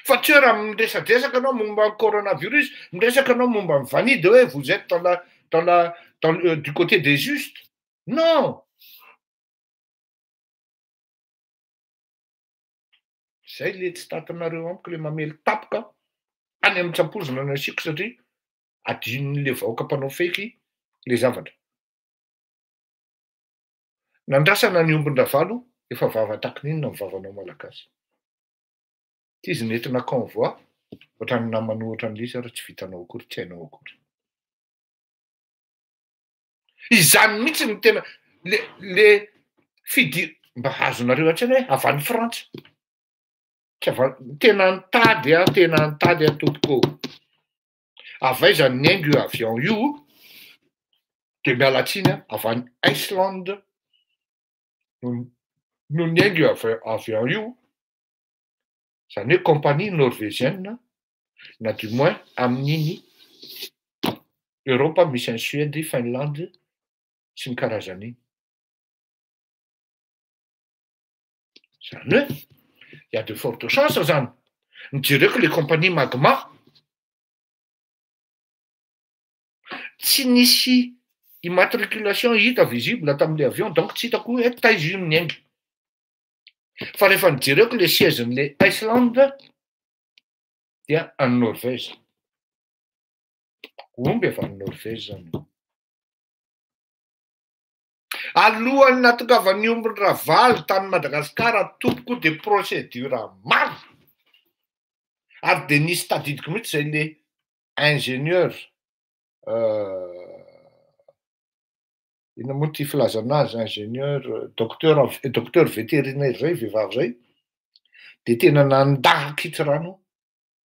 Fa tsy hoe raha miresadresaka ianao momba ny coronavirus, miresaka ianao momba ny vanille de hoe vous êtes dans la dans la dans le du côté des justes. Non! Zay le tsy tatinareo amiko le mamely tapoka any amin'ny tsampozina no asiako satria adinon'le vahoaka mpanao feky le zavatra. Nandrasana ny ombin-dRavalo efa vava takininona ny vavanao malagasy. Ty izy nentina convoi ohatran'ny namany ohatran'ilay izy ary tsy vitanao akory tsy hainao akory. Izany mihitsy no tena le le fidi mba azonareo an-tsaina hoe avy any Frantsa. Tsy avy any, tena nitady aho, tena nitady aho tompoko ô. Avy aiza no niainga io avion io? De miala tsiny aho, avy any Iceland no no niainga io avion io, zany hoe compagnie norvégienne na du moins amin'iny Europe misy an'i Suède, Finlande sy ny karazany iny. Zany hoe il y a de fortes chances zany. Ny jereko le compagnie Magma tsy nisy immatriculation hita visible tamin'le avion donc tsy hitako hoe taiza io no niainga. Fa rehefa nijereko le siège-n'le Iceland dia any Norvège. Omby avy any Norvège zany io. Alohan'ny nahatongavan'ny ombin'i Ravalo tany Madagasikara tompoko dia procédure maro ary dia nisy tadidiko mihitsy izay le ingénieur inona moa ty filazana azy ingénieur docteur docteur vétérinaire zay vehivavy zay de tena nandà an-kitsirano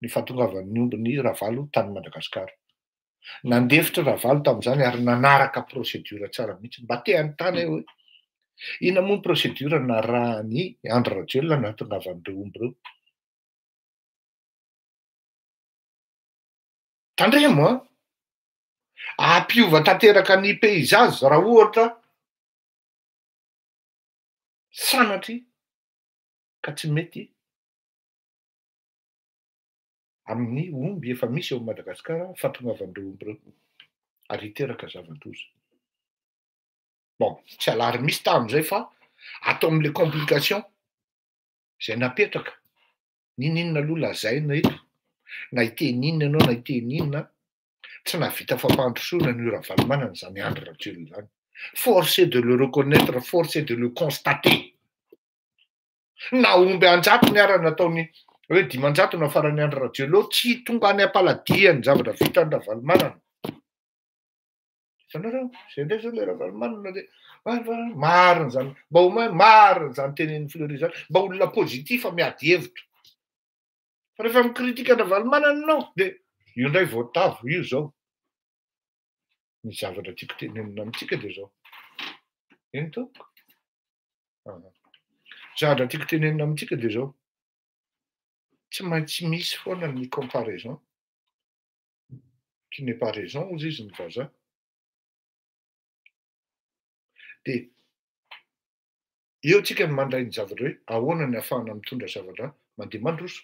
ny fahatongavan'ny ombin'i Ravalo tany Madagasikara. Nandefitra Ravalo tamin'izany ary nanaraka procédure tsara mihitsy. Mba te hanontany aho hoe inona moa ny procédure narahan'i Andry Rajoelina nahatongavan'ireo omby ireo? Tandremo an! Hampiova tanteraka ny paysage raha ohatra sanatria ka tsy mety amin'ny omby efa misy eo Madagasikara fahatongavan'ireo omby ireo ary hiteraka zava-doza. Bon, tsy alarmiste aho amin'izay fa ato amin'ilay complication izay napetraka, n'inon'inona aloha lazaina eto, na hiteny inona ianao na hiteny inona, tsy nahavita fampandrosoana an'io Ravalomanana izany Andry Rajoelina izany. Force est de le reconnaître, force est de le constater. Na omby an-jatony ara nataony hoe 500 nafaran'i Andry Rajoelina eo, tsy tonga any am-paladia ny zavatra vitan'i Ravalomanana. Hitanareo, zay indray zao le Ravalomanana de marina zany, mba au moins marina zany tenenin'i Fleury zany, mba olona positif miady hevitra. Fa rehefa mi-critique an-dRavalomanana ianao de io indray voatavo, io zao. Ny zavatra tiako tenenina amintsika de zao. Eny tompoko. Ny zavatra tiako tenenina amintsika de zao. Tsy maintsy misy foana ny comparaison. Qui n'est pas raison hozy izy ny vazaha. De eo tsika no mandray ny zavatra hoe ahoana ny ahafahana mitondra zavatra mandeha mandroso.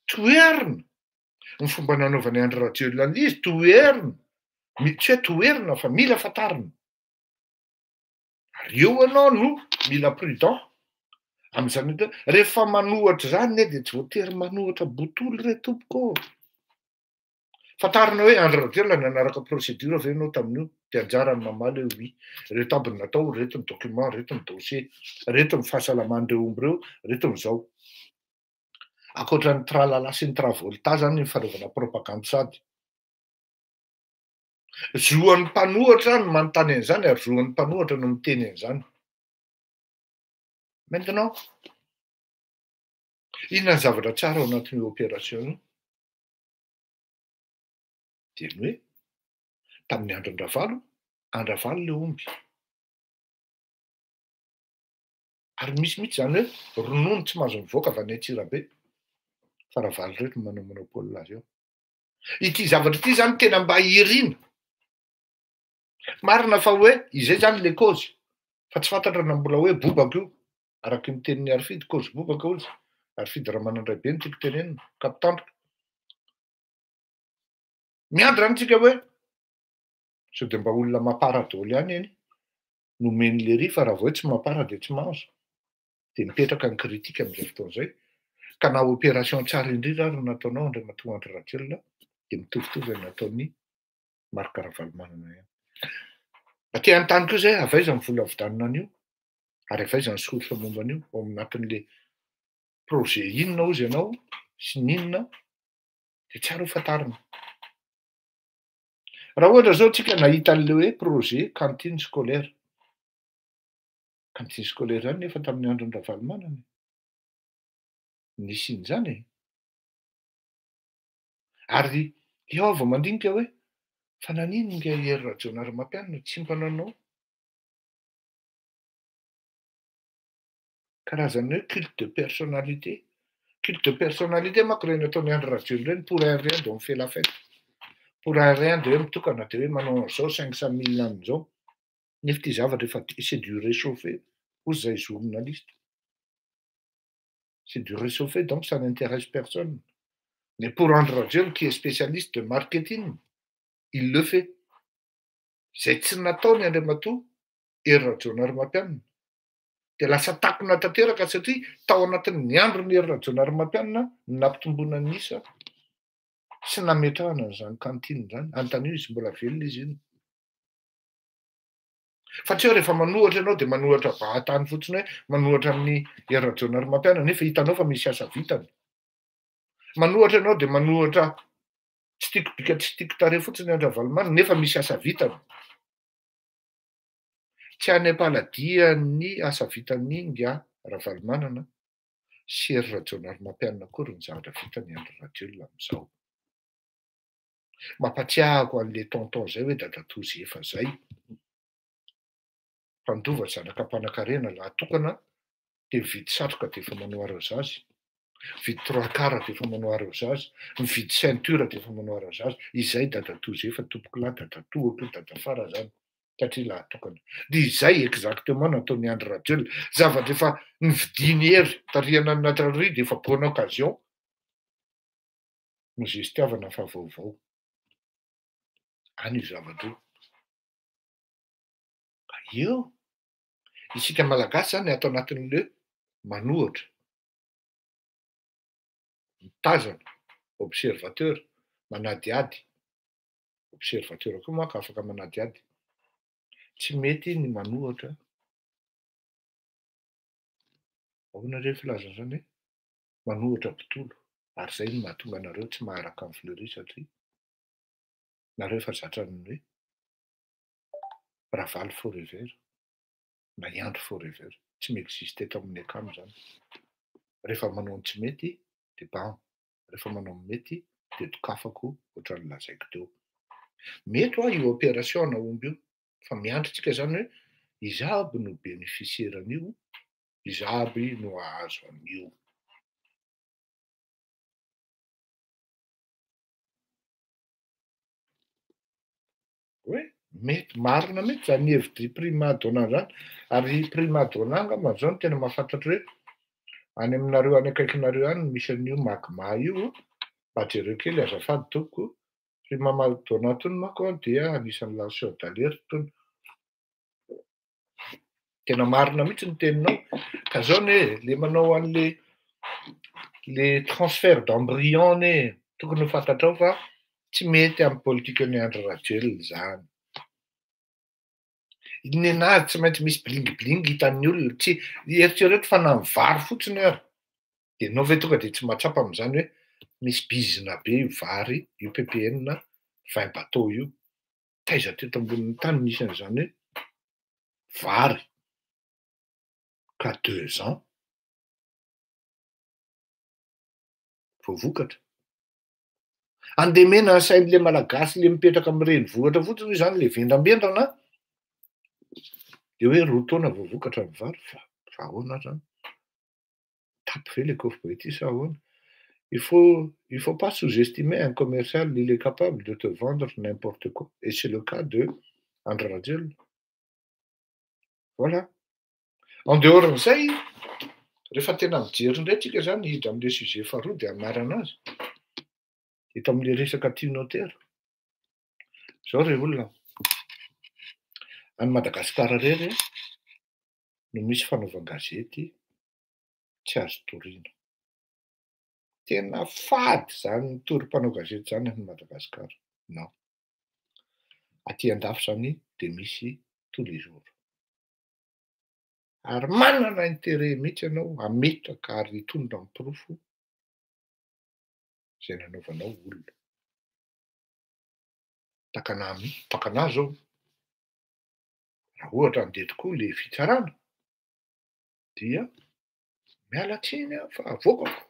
Toherina ny fomba nanaovan'i Andry Rajoelina an'izy, toherina, tsy hoe toherina fa mila fantarina. Ary eo ianao no mila prudent amin'izany hoe rehefa manohatra izany anie dia tsy voatery manohatra botoly re tompoko ô. Fantarina hoe Andry Rajoelina nanaraka procédure ve ianao tamin'io? Dia anjarany mamaly hoe oui. Ireto aby ny natao, ireto ny document, ireto ny dossier, ireto ny fahasalaman'ireo omby ireo, ireto ny izao. Ankoatra ny tralala sy ny travolta zany ny fanaovana propagandy sady. Zoan'ny mpanohatra ny manontany an'izany ary zoan'ny mpanohatra no miteny an'izany. Maintenant, inona ny zavatra tsara ao anatin'io opération io? Dia ny hoe tamin'ny andron-dRavalo, an-dRavalo ilay omby. Ary misy mihitsy izany hoe ronono tsy mahazo mivoaka avy any Antsirabe fa Ravalo irery no manao monopole azy eo. Ity zavatra ity izany tena mba irina. Marina fa hoe izay izany le cause fa tsy fantatra na mbola hoe bobaka io araky ny tenin'i Harifidy, cause bobaka hozy. Harifidy Ramanandraibe no tiako tenenina, kapitandriko. Miandry izany tsika hoe sao dia mba olona mapara daholo ihany eny nomen'i Lery fa raha vao hoe tsy mampara dia tsy mahazo dia mipetraka ny critique amin'izay fotoana izay ka na opération tsara indrindra ary no nataonao Andriamatoa Andry Rajoelina dia mitovitovy amin'ny nataon'i Marc Ravalomanana ihany. Mba te hanontany koa izay avy aiza ny vola vidanina an'io ary avy aiza ny source momba an'io ao anatin'le projet inona hozy ianao sy ny inona dia tsara ho fantarina. Raha ohatra zao tsika nahita an'le hoe projet cantine scolaire, cantine scolaire zany nefa tamin'ny andron'i Ravalomanana e, nisy an'izany e! Ary eo aho vao mandinika hoe fa naninona ingahy Hery Rajaonarimampianina tsy mba nanao karazan'ny hoe culte de personnalité, culte de personnalité manko ireny ataon'i Andry Rajoelina ireny pour un rien de on fait la fête, pour un rien de hoe mitokana de hoe manao an'izao 500 000 an'izao, nefa ity zavatra efa c'est du réchauffé hozy zahay journaliste, c'est du réchauffé donc ça n'intéresse personne, mais pour Andry Rajoelina qui est spécialiste de marketing, il le fait, zay tsy nataony Andriamatoa Hery Rajaonarimampianina dia lasa takona tanteraka satria tao anatin'ny andron'i Hery Rajaonarimampianina no nampitomboana ny isa sy nametrahana an'izany cantine izany. Anontanio izy, mbola velona izy iny. Fa tsy hoe rehefa manohatra ianao dia manohatra vahatany fotsiny hoe manohatra an'i Hery Rajaonarimampianina nefa hitanao fa misy asa vitany. Manohatra ianao dia manohatra tsy tiako bika tsy tiako tarehy fotsiny Andry Ravalomanana nefa misy asa vitany. Tsy any am-paladian'ny asa vitan'ny ingahy Ravalomanana sy Hery Rajaonarimampianina akory ny zavatra vitan'i Andry Rajoelina amin'izao. Mampatsiahako an'le tonton zay hoe dadatoa Zefa zay, mpandova zanaka mpanankarena lahy tokana de mividy satroka de efa manao arrosage, mividy trois quarts de efa manao arrosage, mividy ceinture de efa manao arrosage, izay dadatoa Zefa tompokolahy dadatoako io dadafara zany satria lahy tokana. De izay exactement nataon'i Andry Rajoelina, zavatra efa nividiany hery tariana an'Antananarivo de efa bonne occasion no zestiavana fa vaovao any io zavatra io. Ka eo isika Malagasy zany ato anatin'le manohatra, mitazana, observateur, manadihady, observateur koa manko afaka manadihady, tsy mety ny manohatra, ahoana re filazana zany e? Manohatra mpitolo ary zay no mahatonga anareo tsy maharaka an'i Fleury satria nareo efa zatran'ny hoe Ravalo forever na i Andry forever, tsy mi-existe eto amin'ny akama zany, rehefa manao ny tsy mety de ban, rehefa manao ny mety de dokafako ohatran'ny lazaiko teo. Mety hoa io opération nahomby io fa miandry tsika zany hoe iza aby no bénéficiaire an'io Iza aby no hahazo an'io? Hoe mety marina mihitsy zany hevitr'i Prima Donna zany, ary i Prima Donna angamba zao no tena mahafantatra hoe any aminareo any akaikinareo any no misy an'io magma io, mba jereo kely azafady tompoko, Prima Donna tony manko dia anisan'ny lanceur d'alerte tony. Tena marina mihitsy ny teninao. Ka zao anie e, le manao an'le le transfert d'embryon anie tokony ho fantatrao fa tsy mety amin'ny politikan'i Andry Rajoelina izany. Nenazy tsy maintsy misy bling bling hitan'ny olona, tsy eritrereto fa na ny vary fotsiny ary de enao ve tonga de tsy mahatsapa amin'izany hoe misy bizina be io vary io PPN 20 bateau io. Taiza teto ambonin'ny tany nisy an'izany hoe vary ka deux ans vao vokatra. Andemena ny sain'le malagasy le mipetraka amin'ny renivohitra fotsiny hoe zany le vendrambendrana de hoe 2 taona vao vokatra ny vary fa fa ahoana zany? Tapy ve le kofy be ty sa ahoana? Il faut il faut pas sous-estimer un commercial, il est capable de te vendre n'importe quoi et c'est le cas de Andry Rajoelina. Voilà. En dehors an'izay, rehefa tena mijery indray tsika zany hiditra amin'le sujet faharoa de hamarana azy, eto amin'le resaka tia notaire. Zao re olona, any Madagasikara irery no misy fanaovan-gazety tsy azo toriana. Tena fady zany mitory mpanao gazety zany any Madagasikara. Non. Aty andafy zany de misy tous les jours. Ary manana intérêt mihitsy ianao hametraka ary hitondra ny porofo izay nanaovanao olona. Takana takana zao, raha ohatra handeha tokoa le fitsarana dia miala tsiny aho fa avoakako.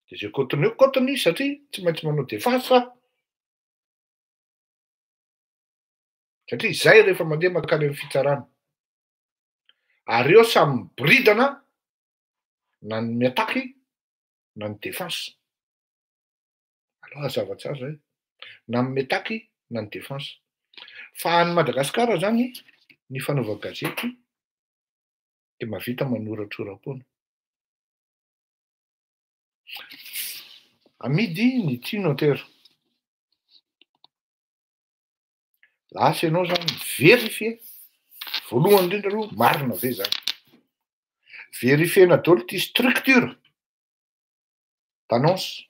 De zay kotony eo kotony satria tsy maintsy manao défense aho. Satria zay rehefa mandeha mankany amin'ny fitsarana. Ary eo samy miboridana na ny miataky na ny défense. Aleo hazava tsara zay. Na ny miataky na ny défense. Fa any Madagasikara zany ny fanaovan-gazety de mahavita manoratsora-poana. Amidy ny tia notaire. Lasa ianao zany mi-verifier, voalohany indrindra aloha marina ve zany? Verifier-na daholo ity structure d'annonce,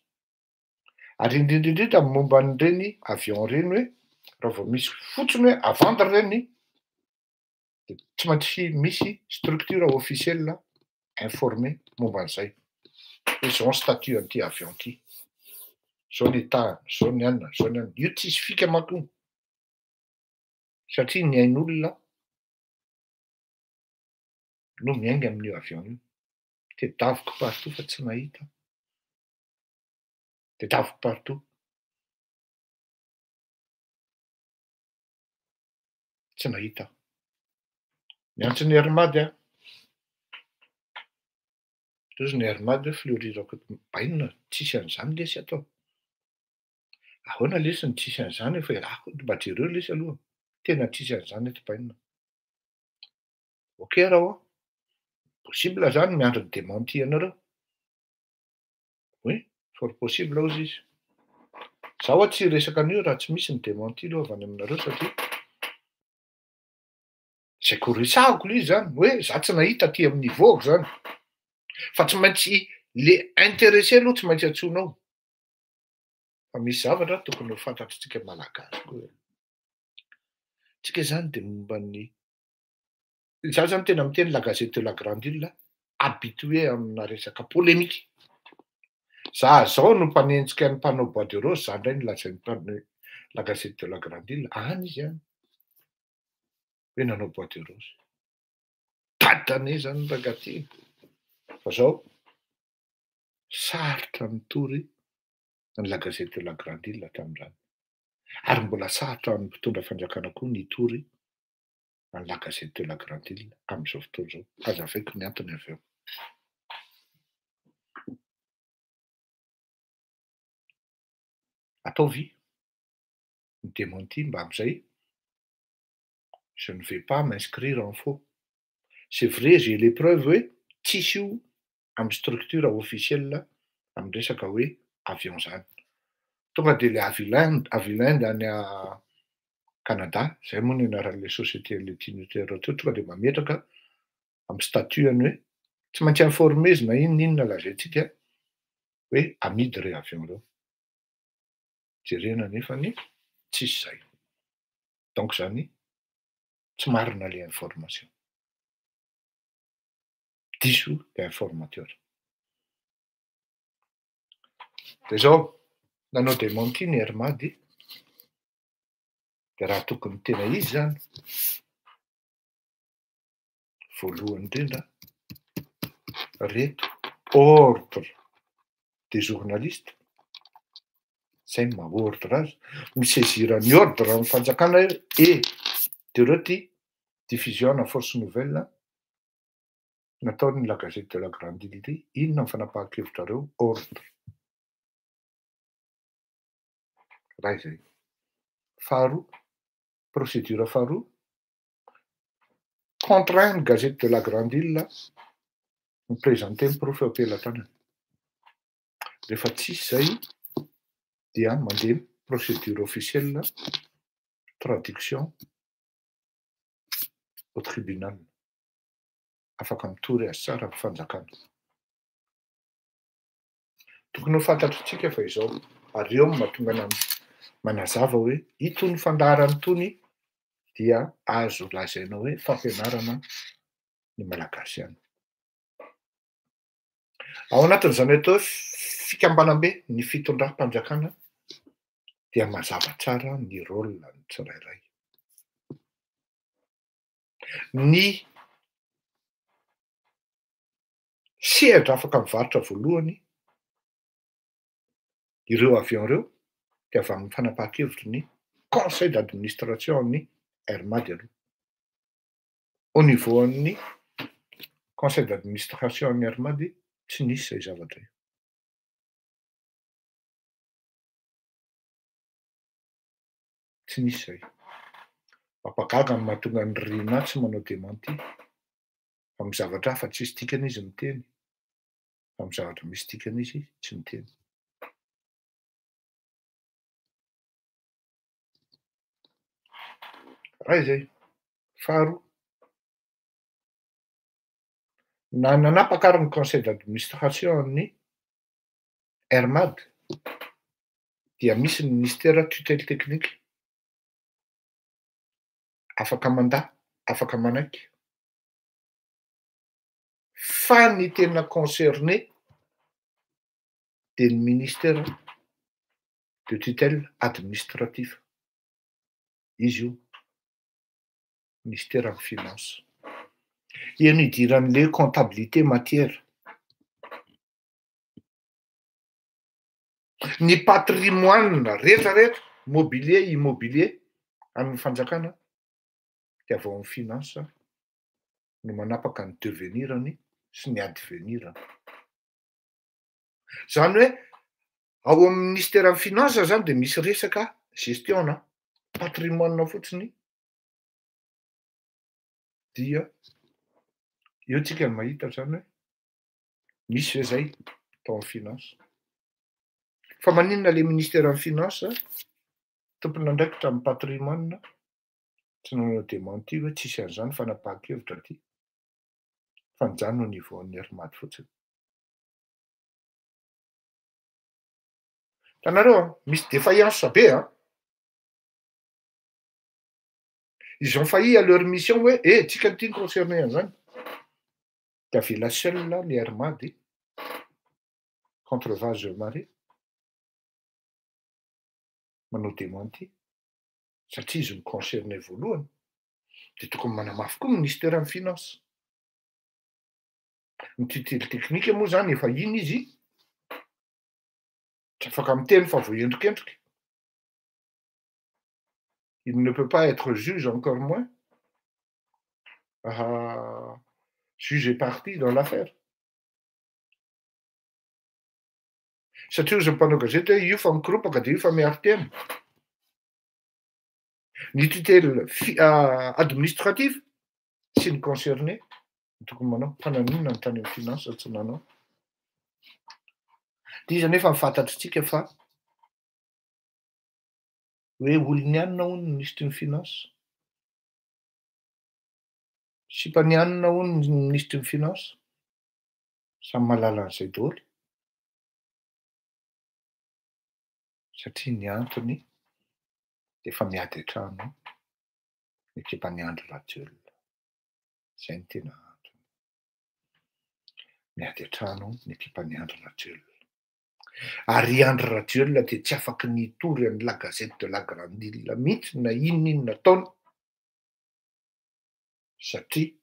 ary indrindra indrindra ny momba an'ireny avion ireny hoe raha vao misy fotsiny hoe à vendre ireny. De tsy maintsy misy structure officielle informé momba an'izay hoe zao ny statut an'ity avion ity, zao ny état-ny, zao ny anona, zao ny anona. Io tsisy fika manko io satria ny ain'olona no miainga amin'io avion io. Tedaviko partout fa tsy nahita aho. Tedaviko partout. Tsy nahita aho. Niantso ny Air Mad aho. Toa ny Air Mad hoe Fleury Rakotobaina, tsisy an'izany lesy ato. Ahoana lesy ny tsisy an'izany fa iaraha mba jereo lesy aloha. Tena tsisy an'izany eto Baina. Ok raha possible zany miandry ny démenti anareo. Oui, fort possible hozy izy. Zaho tsy hiresaka an'io raha tsy misy ny démenti aloha avy any aminareo satria zay ko resahako le izy zany hoe za tsy nahita aty amin'ny niveau-ko zany fa tsy maintsy le intéressé aloha tsy maintsy antsoinao fa misy zavatra tokony ho fantatritsika malagasy koa e. Tsika zany de momba ny za zany tena miteny la Gazette de la Grande Île habitué amina resaka polémique. Za zao no mpanenjika ny mpanao bois de rose, za ndray no lazain'ny mpano la Gazette de la Grande Île any izy any hoe nanao bois de rose. Dadane zany rangahy fa zao sarotra mitory ny la Gazette de la Grande Île tamin'izany ary mbola sarotra amin'ny mpitondra fanjakana koa ny hitory ny la Gazette de la Grande Île amin'izao fotoana izao. Hazavaiko ny antony avy eo. Ataovy ny démenti mba amin'izay je ne vais pas m'inscrire en faux. C'est vrai, j'ai les preuves hoe tsisy io amin'ny structure officielle amin'ny resaka hoe avion zany. Tonga de le Aviland, Aviland any Canada, zay moa ny anaran'le société le Tinitaire teo, tonga de mametraka amin'ny statut-any hoe tsy maintsy informé izy na inona inona lazaintsika hoe amidy reo avion reo. Jerena nefany tsisy zay. Donc zany tsy marina le information. Diso le informateur. De zao nanao démenti ny Air Mad de raha tokony tena izy zany voalohany indrindra reto ordre des journalistes zay no maha ordre azy mi-saisir ny ordre amin'ny fanjakana hoe e de reo ty diffusion na fausse nouvelle nataony la Gazette de la Grande Île ty, inona ny fanapahan-kevitrareo ordre raha izay. Faharoa, procédure faharoa, contraint ny Gazette de la Grande Île mi-présenter ny porofo eo am-pelatanana. Rehefa tsisy zay dia mandeha procédure officielle traduction au tribunal. Afaka mitory azy tsara amin'ny fanjakana. Tokony ho fantatritsika fa izao ary eo no mahatonga ana manazava hoe itony fandaharana itony dia azo lazaina hoe fampianarana ny malagasy ihany. Ao anatin'izany atao hoe fikambanam-be ny fitondram-panjakana dia mazava tsara ny rôle ny tsirairay. Ny sehatra afaka mivarotra voalohany ireo avion ireo dia avy amin'ny fanapahan-kevitry ny conseil d'administration amin'ny Air Mad aloha. Au niveau an'ny conseil d'administration amin'ny Air Mad tsy nisy izay zavatra io. Tsy nisy izay. Mampagaga ny mahatonga ny Rina tsy manao démenti. Fa amin'ny zavatra hafa tsisy dikany izy miteny. Fa amin'ny zavatra misy dikany izy tsy miteny. Raha izay. Faharoa, na nanapaka ary ny conseil d'administration ny Air Mad dia misy ny ministère tutelle technique afaka mandà Afaka manaiky. Fa ny tena concerné dia ny ministère de tutelle administratif. Izy io, ministeran'ny finance. Eo no idiran'le comptabilité matière. Ny patrimoine rehetra rehetra, mobilier, immobilier an'ny fanjakana dia avy ao amin'ny finance no manapaka ny devenir-ny sy ny advenir-ny. Zany hoe ao amin'ny ministeran'ny finance zany de misy resaka gestion na patrimoine fotsiny, dia eo tsika no mahita zany hoe misy ve zay tao amin'ny finance. Fa maninona le ministeran'ny finance tompon'andraikitra amin'ny patrimoine tsy nanao démenti hoe tsisy an'izany fanapahan-kevitra aty, fa nijanona au niveau an'ny Air Mad fotsiny? Hitanareo an, misy défaillance be an. Ils ont failli à leur mission hoe eh tsika ty ny concerné an'izany. De avela seul le Air Mad contre vents et marées manao démenti satria izy no concerné voalohany, de tokony manamafy koa ministeran'ny finance. Ny tutelle technique moa zany efa iny izy tsy afaka miteny fa voaendrikendrika. Il ne peut pas être juge, encore moins juge et partie dans l'affaire. Satria ozy mpanao gazety hoe io fa mikoropaka de io fa miaro tena. Ny tutelle administratif sy ny concerné tokony manao fa naninona ny tany amin'ny finance tsy nanao? De izy nefa fantatritsika fa hoe olony anina hono ny ministre ny finance. Sipany anina hono ny ministre ny finance. Samy mahalala an'izay daholo. Satria ny antony de efa miady an-trano ny ekipan'ny Andry Rajoelina. Zay ny tena antony. Miady an-trano ny ekipan'ny Andry Rajoelina. Ary Andry Rajoelina de tsy afaky nitory any La Gazette de la Grande Île mihitsy na inona inona ataony, satria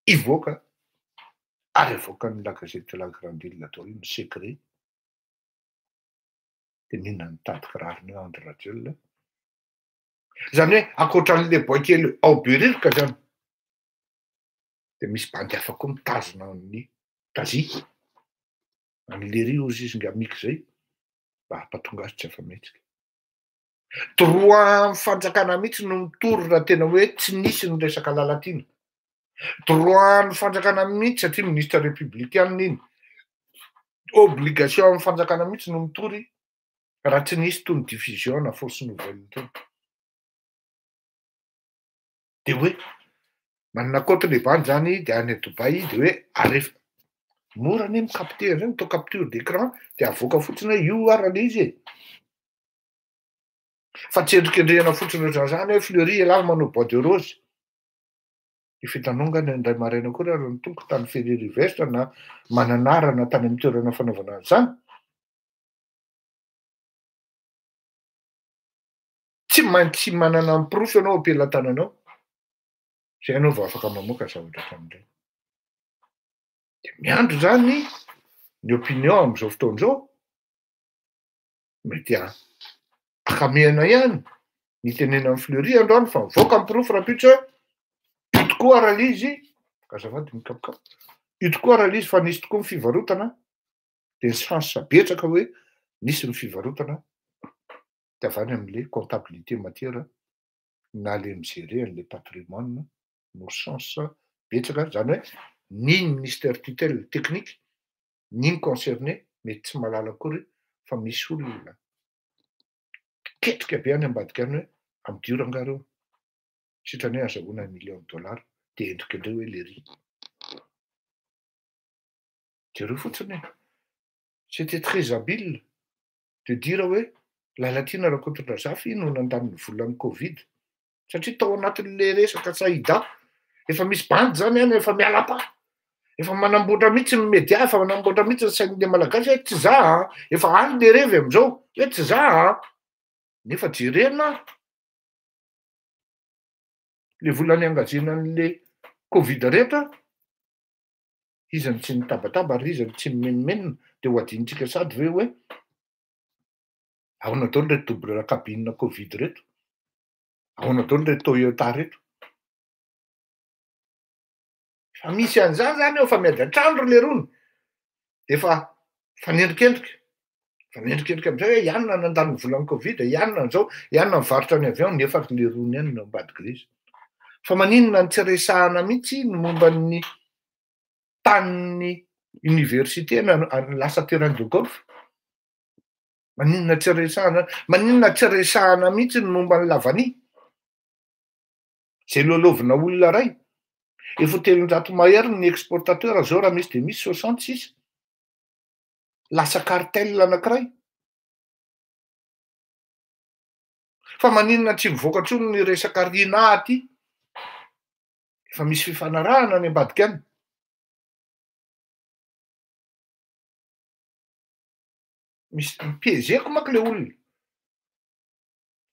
ivoaka ary avoakan'ny La Gazette de la Grande Île daholo ny secret. De mihina ny tady kirarony eo Andry Rajoelina. Zany hoe ankoatran'le boay kely ao Beririka zany de misy bandy hafa koa mitazona ny tazi an'lery ozy izy ngamiky zay mba hampatonga azy tsy afa-mihetsika. Droit fanjakana mihitsy no mitory raha tena hoe tsy nisy ny resaka Lalatiana. Droit ny fanjakana mihitsy satria ministre républicain iny. Obligation amin'ny fanjakana mihitsy no mitory raha tsy nisy toy ny diffusion na fausse nouvelle tony. De hoe manana compte le bandy zany de any Dubaï, de hoe arefa mora anie mi-capter zany, atao capture d'écran de avoaka fotsiny hoe io ara le izy e. Fa tsy endrikendrehana fotsiny ohatran'izany hoe Fleury ialahy manao bois de rose. Efa hitanao nga ny indray maraina koa raha ny tongo tany Ferré na mananarana tany amin'ny toerana fanaovana an'izany. Tsy maintsy manana ny porofo ianao am-pelatananao. Zay ianao vao afaka mamoaka zavatra ohatran'ireny. De miandro zany ny opinion am'izao fotoana izao. Mety akamehana ihany ny tenena amin'ny Fleury androany fa mivoaka ny porofo rahampitso hoe io tokoa ara le izy, azafady mikapokapoka, io tokoa ara le izy fa nisy tokoa ny fivarotana, de ny chance betsaka hoe nisy ny fivarotana de avy any am'le comptabilité matière na le mi-gérer an'le patrimoine no chance betsaka. Zany hoe ny ministère tutelle technique ny ny concerné mety tsy mahalala akory fa misy olona ketrika be any ambadika any hoe amidio rangahy reo sitrany hoe azahoana 1 million de dollars, de endrikendreo hoe le ry jereo fotsiny e. C'était très habile de dire hoe Lalatiana Rakotondrazafy no nandany ny volan'ny Covid, satria tao anatin'le resaka Saida. Efa misy bandy zany any efa miala pa. Efa manamboatra mihitsy ny media, efa manamboatra mihitsy ny sain'le Malagasy hoe tsy za an, efa any le revy am'zao hoe tsy za an. Nefa jerena le vola niangaziana an'le covid rehetra, iza no tsy nitabataba ary iza no tsy nimenomenona, de ho adinontsika sady ve hoe ahoana daholo reto double cabine covid reto, ahoana daholo reto Toyota reto. Fa misy an'izany zany eo fa miady an-trano ry lerony, de efa mifanendrikendrika, mifanendrikendrika am'zay hoe ianona nandany ny volan'ny covid, ianona an'izao, ianona nivarotra ny avion, nefa ry lerony ihany no ambadiky le izy. Fa maninona no tsy resahana mihitsy ny momba ny tanin'ny université na lasa terrain de golf? Maninona tsy resahana, maninona tsy resahana mihitsy ny momba ny lavania? Zay lalaovina olona ray. Efa 300 mahery ny exportateur zao raha misy de misy 60 sisa. Lasa cartel anankiray. Fa maninona tsy mivoaka intsony ny resaka Rina aty? Efa misy fifanarahana any ambadika any. Misy mi-piéger-ko manko le olona.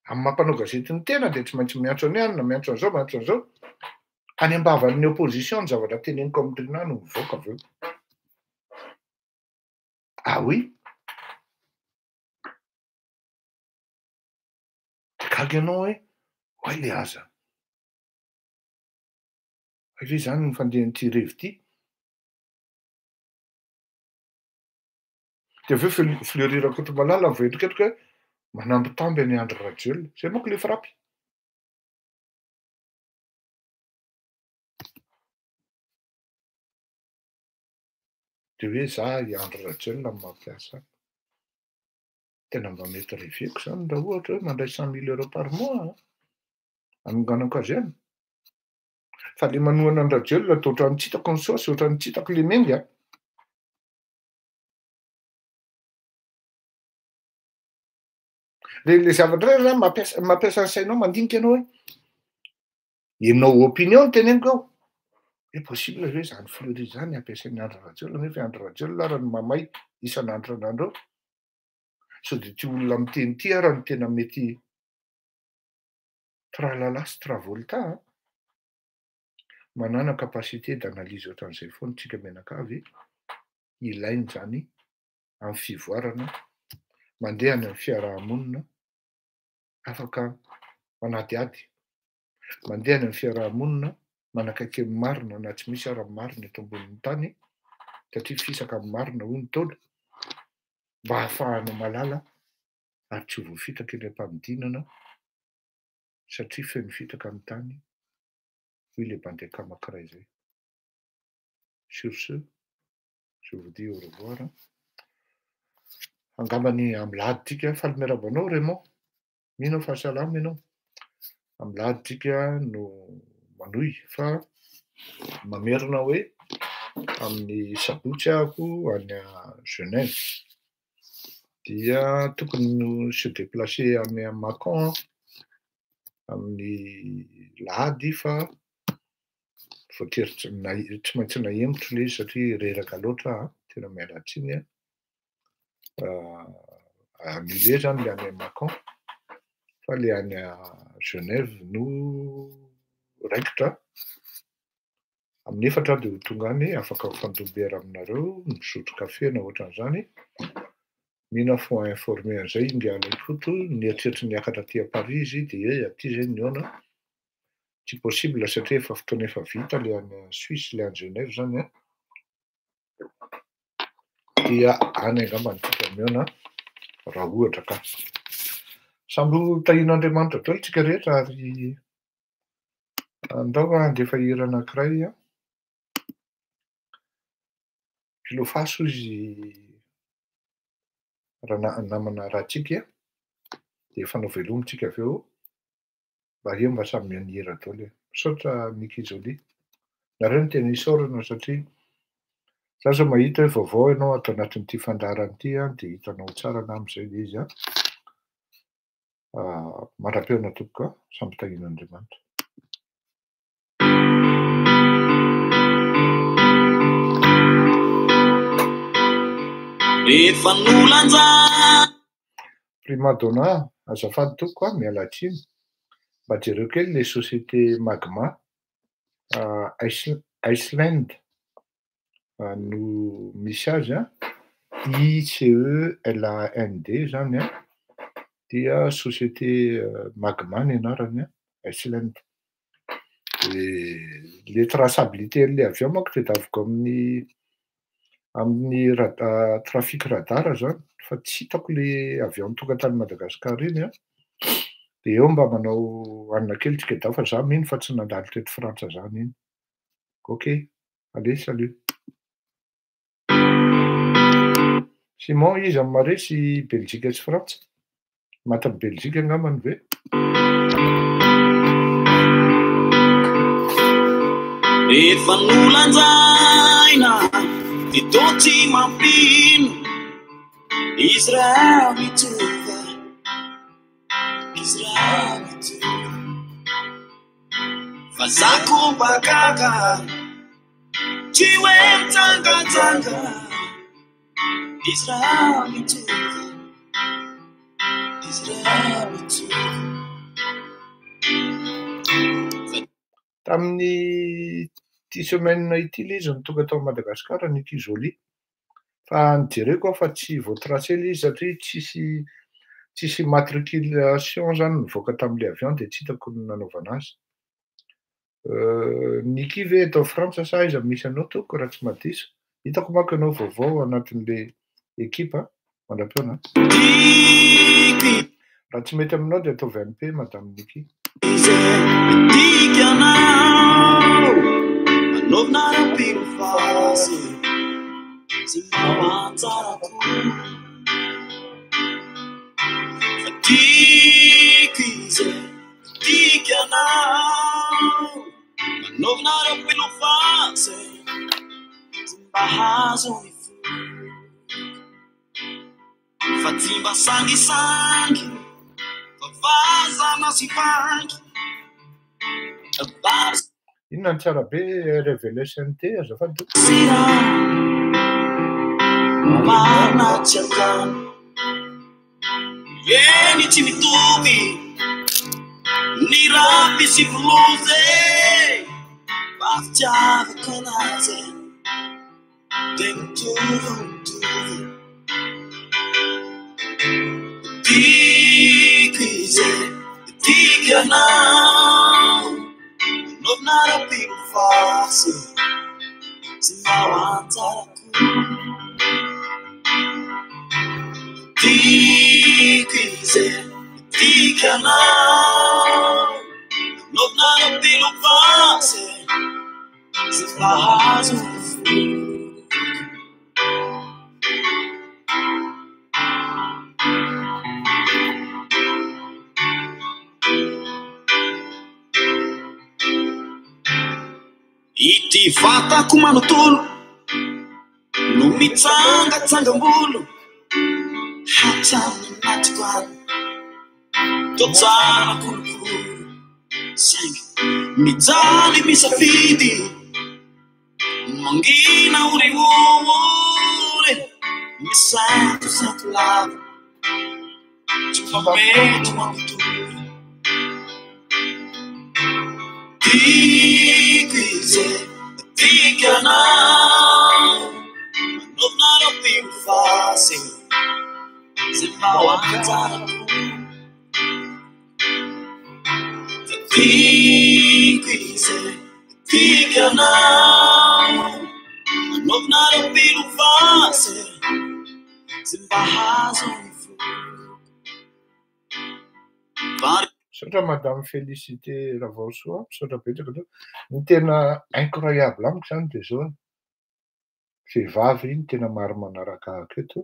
Amin'ny maha mpanao gazety ny tena dia tsy maintsy miantso an'i anona, miantso an'izao, miantso an'izao. Any am-bavan'ny opposition ny zavatra teneniko amin'i Rina no mivoaka avy eo. Ah oui? Dia gaga ianao hoe, oay le aza. Hay ve izany ny fandehan'ity revy ity? Dia avy eo Fleury Rakotomalala voaendrikendrika hoe manambitamby an'i Andry Rajoelina. Izay manko ilay frappy. Dia hoe za i Andry Rajoelina no mampiasa ahy. Tena mba mety reveko izany raha ohatra hoe mandray 100 000 euros par mois an. Hanonganako azy ihany. Fa ilay manohana an'i Rajoelina dia ohatran'ny tsy hitako ny saosy, ohatran'ny tsy hitako ilay mendy an. Le zavatra reny zany mampiasa ny sainao mandinika ianao hoe ianao opinion no teneniko eo. Hoe possible ve zany Fleury zany ampiasain'i Andry Rajoelina nefa i Andry Rajoelina ara no mamay isan'andro isan'andro eo. Sao dia ity olona miteny ity ara no tena mety tralala sy travolta an. Manana capacité d'analyse ohatran'izay foana tsika mianakavy, ilaina izany amin'ny fivoarana, mandeha any amin'ny fiarahamonina, afaka manadihady, mandeha any amin'ny fiarahamonina, manakaiky ny marina na tsy misy ara ny marina eto ambonin'ny tany, satria fisaka ny marina hoy ny Ntaolo, mba hahafahana malala ary tsy ho voafitaka eny am-panidinana, satria feno fitaka ny tany, hoy ilay bandy akama anankiray izay. Sur ce, je vous dis au revoir. Angambany amin'ny lahady tsika, faly miarahaba anao Raymond, mino aho fa salama ianao. Amin'ny lahady tsika no manohy fa mamerina hoe amin'ny sabotsy aho any Genève. Dia tokony se déplacer any Mâcon amin'ny lahady fa voatery tsy maintsy nahemotro ilay izy satria reraka loatra aho, tena miala tsiny aho. Annulé zany ilay any Mâcon fa ilay any Genève no raikitra. Amin'ny 4 aho dia ho tonga any, afaka mifandom-bera aminareo, misotro kafe na ohatran'izany. Mino aho fa informé an'izay ingahy Alaikoto, nieritreritra niakatra aty Paris izy dia hoe aty izay nihaona. Tsy possible satria efa fotoana efa vita ilay any Suisse, ilay any Genève zany an. Dia any angamba ny tsika mihaona raha ohatra ka. Samby ho tahian'Andriamanitra daholo tsika rehetra ary andao handefa hira anankiray an. Pilofaso izy raha namana ratsika dia fanao veloma tsika avy eo. Mba eo mba samy mihaino hira daholo e. Misaotra Micky Jolie. Nareo no tena isaorana satria za zao mahita hoe vaovao ianao ato anatin'ity fandaharana ity an, dia hitanao tsara angamba izay ilay izy an. Mandra-pihaona tompoko an, samby tahian'Andriamanitra. Rehefa nolanjaina. Prima donna, azafady tompoko a, miala tsiny. Mba jereo kely le société Magma Iceland no misy azy a, I C E L A N D zany a, dia société Magma ny anarany a, Iceland. De le traçabilité an'le avion manko tadiaviko amin'ny amin'ny rad- trafic radar zany fa tsy hitako le avion tonga tany Madagasikara iny a. De eo mba manao hanina kely tsika dao fa za mino fa tsy nandalo teto Frantsa zany iny. Ok, allez, salut. Simon, iza no maharesy Belzika sy Frantsa? Matin'i Belzika angambany ve? Rehefa nolanjaina dia toa tsy mampino izy raha mitovy, izy raha mitovy. Fa za ko mba gaga, tsy hoe mitsangantsanga, izy raha mitovy, izy raha mitovy. Tamin'ny ty semaine ity le izy no tonga tao Madagasikara, Nicky Jolie. Fa nijereko aho fa tsy voatracé le izy satria tsisy tsisy immatriculation zany nivoaka tamin'le avion dia tsy hitako ny nanaovana azy. Nicky ve eto Frantsa sa aiza misy anao tompoko raha tsy mahadiso? Hitako manko ianao vaovao anatin'le ekipa mandra-pihaona. Raha tsy mety aminao dia ataovy MP Madame Nicky. Izay dikanao anaovina rampino fasy tsy mba anjarako fa tiako izay dikanao anaovina rampino fasy tsy mba hazo ny fo fa tsy mba sangisangy fa vazana sy vangy. Inona ny tsara be RVLSNT azafady tompoko? Sira marina tsy akany eny tsy mitovy ny rapy sy blues fa fitiavako anazy dia mitovy mitovy. Tiako izy, tiako ianao, anaovina rapino fasy tsy mba ho anjarako. Tiako izy, tiako ianao, anaovina rapino fasy tsy mba hazo ny fo. Ity vatako manontolo no mitsangatsangam-bolo hatramin'ny anatiko any toa tsara kolokolo saingy mijaly misafidy mangina oriory misatosato lava tsy mba mety mampitory. Tiako izy, tiako ianao, anaovina rapino fasy izay mba ho anjarako. Tiako izy, tiako ianao, anaovina rapino fasy izay mba hazo ny fo. Misaotra Madame Félicité Ravaosoa, misaotra betsaka anao. Ny tena incroyable amiko zany dia zao, vehivavy ny tena maro manaraka ahy eto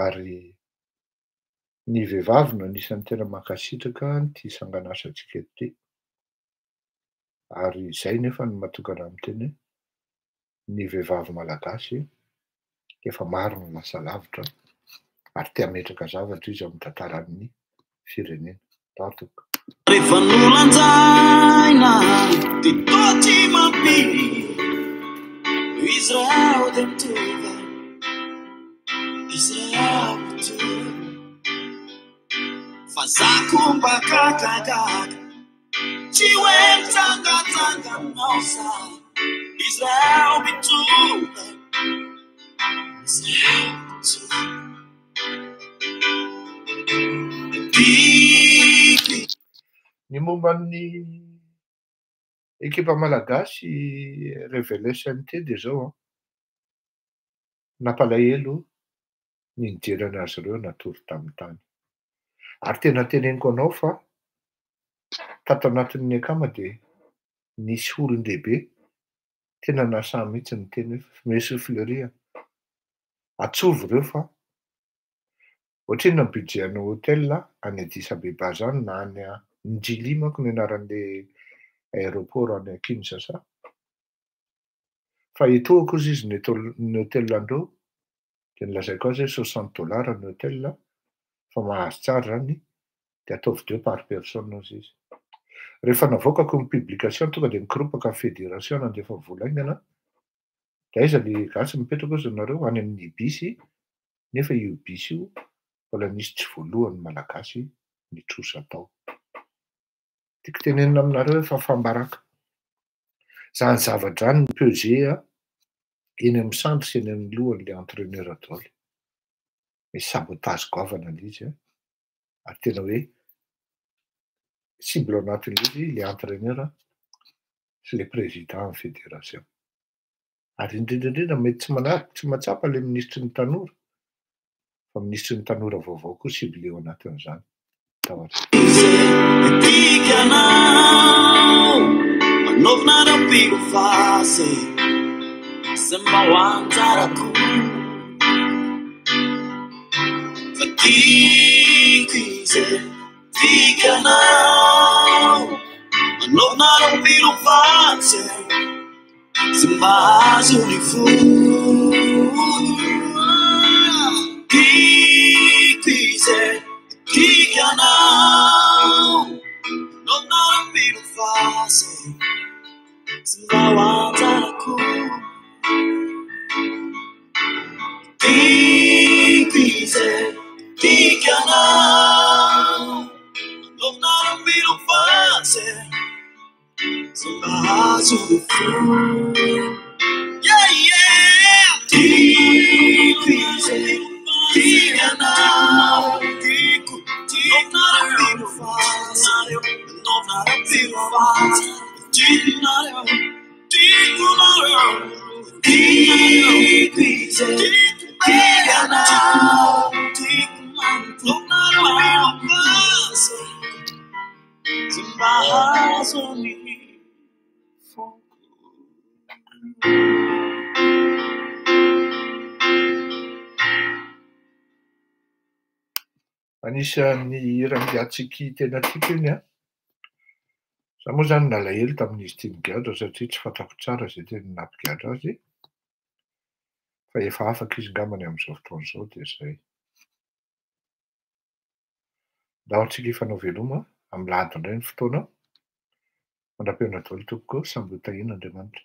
ary ny vehivavy no anisan'ny tena mankasitraka an'ity sangan'asantsika ity. Ary izay nefa no mahatonga anahy miteny hoe ny vehivavy malagasy efa maro no lasa lavitra ary te hametraka zavatra izy ao amin'ny tantaran'ny firenena. Tompoko. Rehefa nolanjaina dia toa tsy mampino izy raha dia mitovy, mba gagagaga. Tsy hoe mitsangatsanganao sa Israel mitsoka, Israel mitsoka. Tiako. Ny momba ny ekipa malagasy Révélé SNT dia izao an, nampalahelo ny nijery an'azy ireo natory tamin'ny tany. Ary tena teneniko anao fa tato anatin'ny akama dia nisy olon-dehibe tena nahasahy mihitsy niteny hoe Monsieur Fleury a, atsovy ireo fa ohatrinona ny budget anao hôtel any Addis Abeba zany na any Ndjili manko ny anaran'le aéroport any Kinshasa. Fa etoako ozy izy ny hôtel andreo dia nolazaiko azy hoe 60 dollars ny hôtel fa mahazo tsara zany, de ataovy deux par personne ozy izy. Rehefa navoakako ny publication, tonga de nikoropaka ny fédération nandefa vola haingana. De aiza le gasy mipetraka ozy nareo? Any amin'ny Ibis, nefa io Ibis io mbola nisy tsy voalohany malagasy nitrosa tao. Tiako tenenina aminareo hoe fahafaham-baraka zany zavatra zany ny pesé a eny amin'ny sandry sy eny amin'ny lohan'le entraîneur daholo. Misy sabotage goavana le izy a, ary tena hoe cible ao anatin'le izy le entraîneur sy le président ny fédération, ary indrindraindrindra mety tsy mana- tsy mahatsapa le ministry ny tanora, fa ministry ny tanora vaovao koa cible eo anatin'izany. Tawatra. Tiako anao, manaovinareo pilo fasy, sy mba ho anjarako. Fa tiako izy, tiako anao, manaovinareo pilo fasy, sy mba azo ny fo. Tiako izy, tiako anao, manaovinareo pilo fasy, sy mba ho anjarako. Tiako izy, tiako anao, manaovinareo pilo fasy, sy mba azo ny fo. Yeah. Tiako izy, tiako anao, tiako, tiako pilo fasy, manaovinareo pilo fasy, tiako tiako nareo. Tiako izy, tiako anao, tiako manaovinareo pilo fasy, sy mba azo ny foko. Anisan'ny hiran'i tena tiako iny a. Za moa zany nalahelo tamin'izy ity nigadra satria tsy fantako tsara zay tena nampigadra azy, fa efa afaka izy ngambany amin'izao fotoana izao, dia zay. Ndao antsika hifanao veloma amin'ny lahady indray ny fotoana. Mandra-pihaona daholo tompoko, samby ho tahian'Andriamanitra.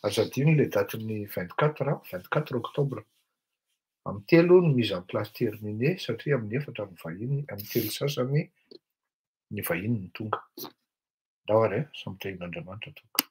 Aza adino le datin'ny 24 octobre. Amin'ny 3 ny mise en place terminé, satria amin'ny 4 ny vahiny, amin'ny 3 sasany ny vahiny ny tonga. Ndao ary e, samby tahian'Andriamanitra tompoko.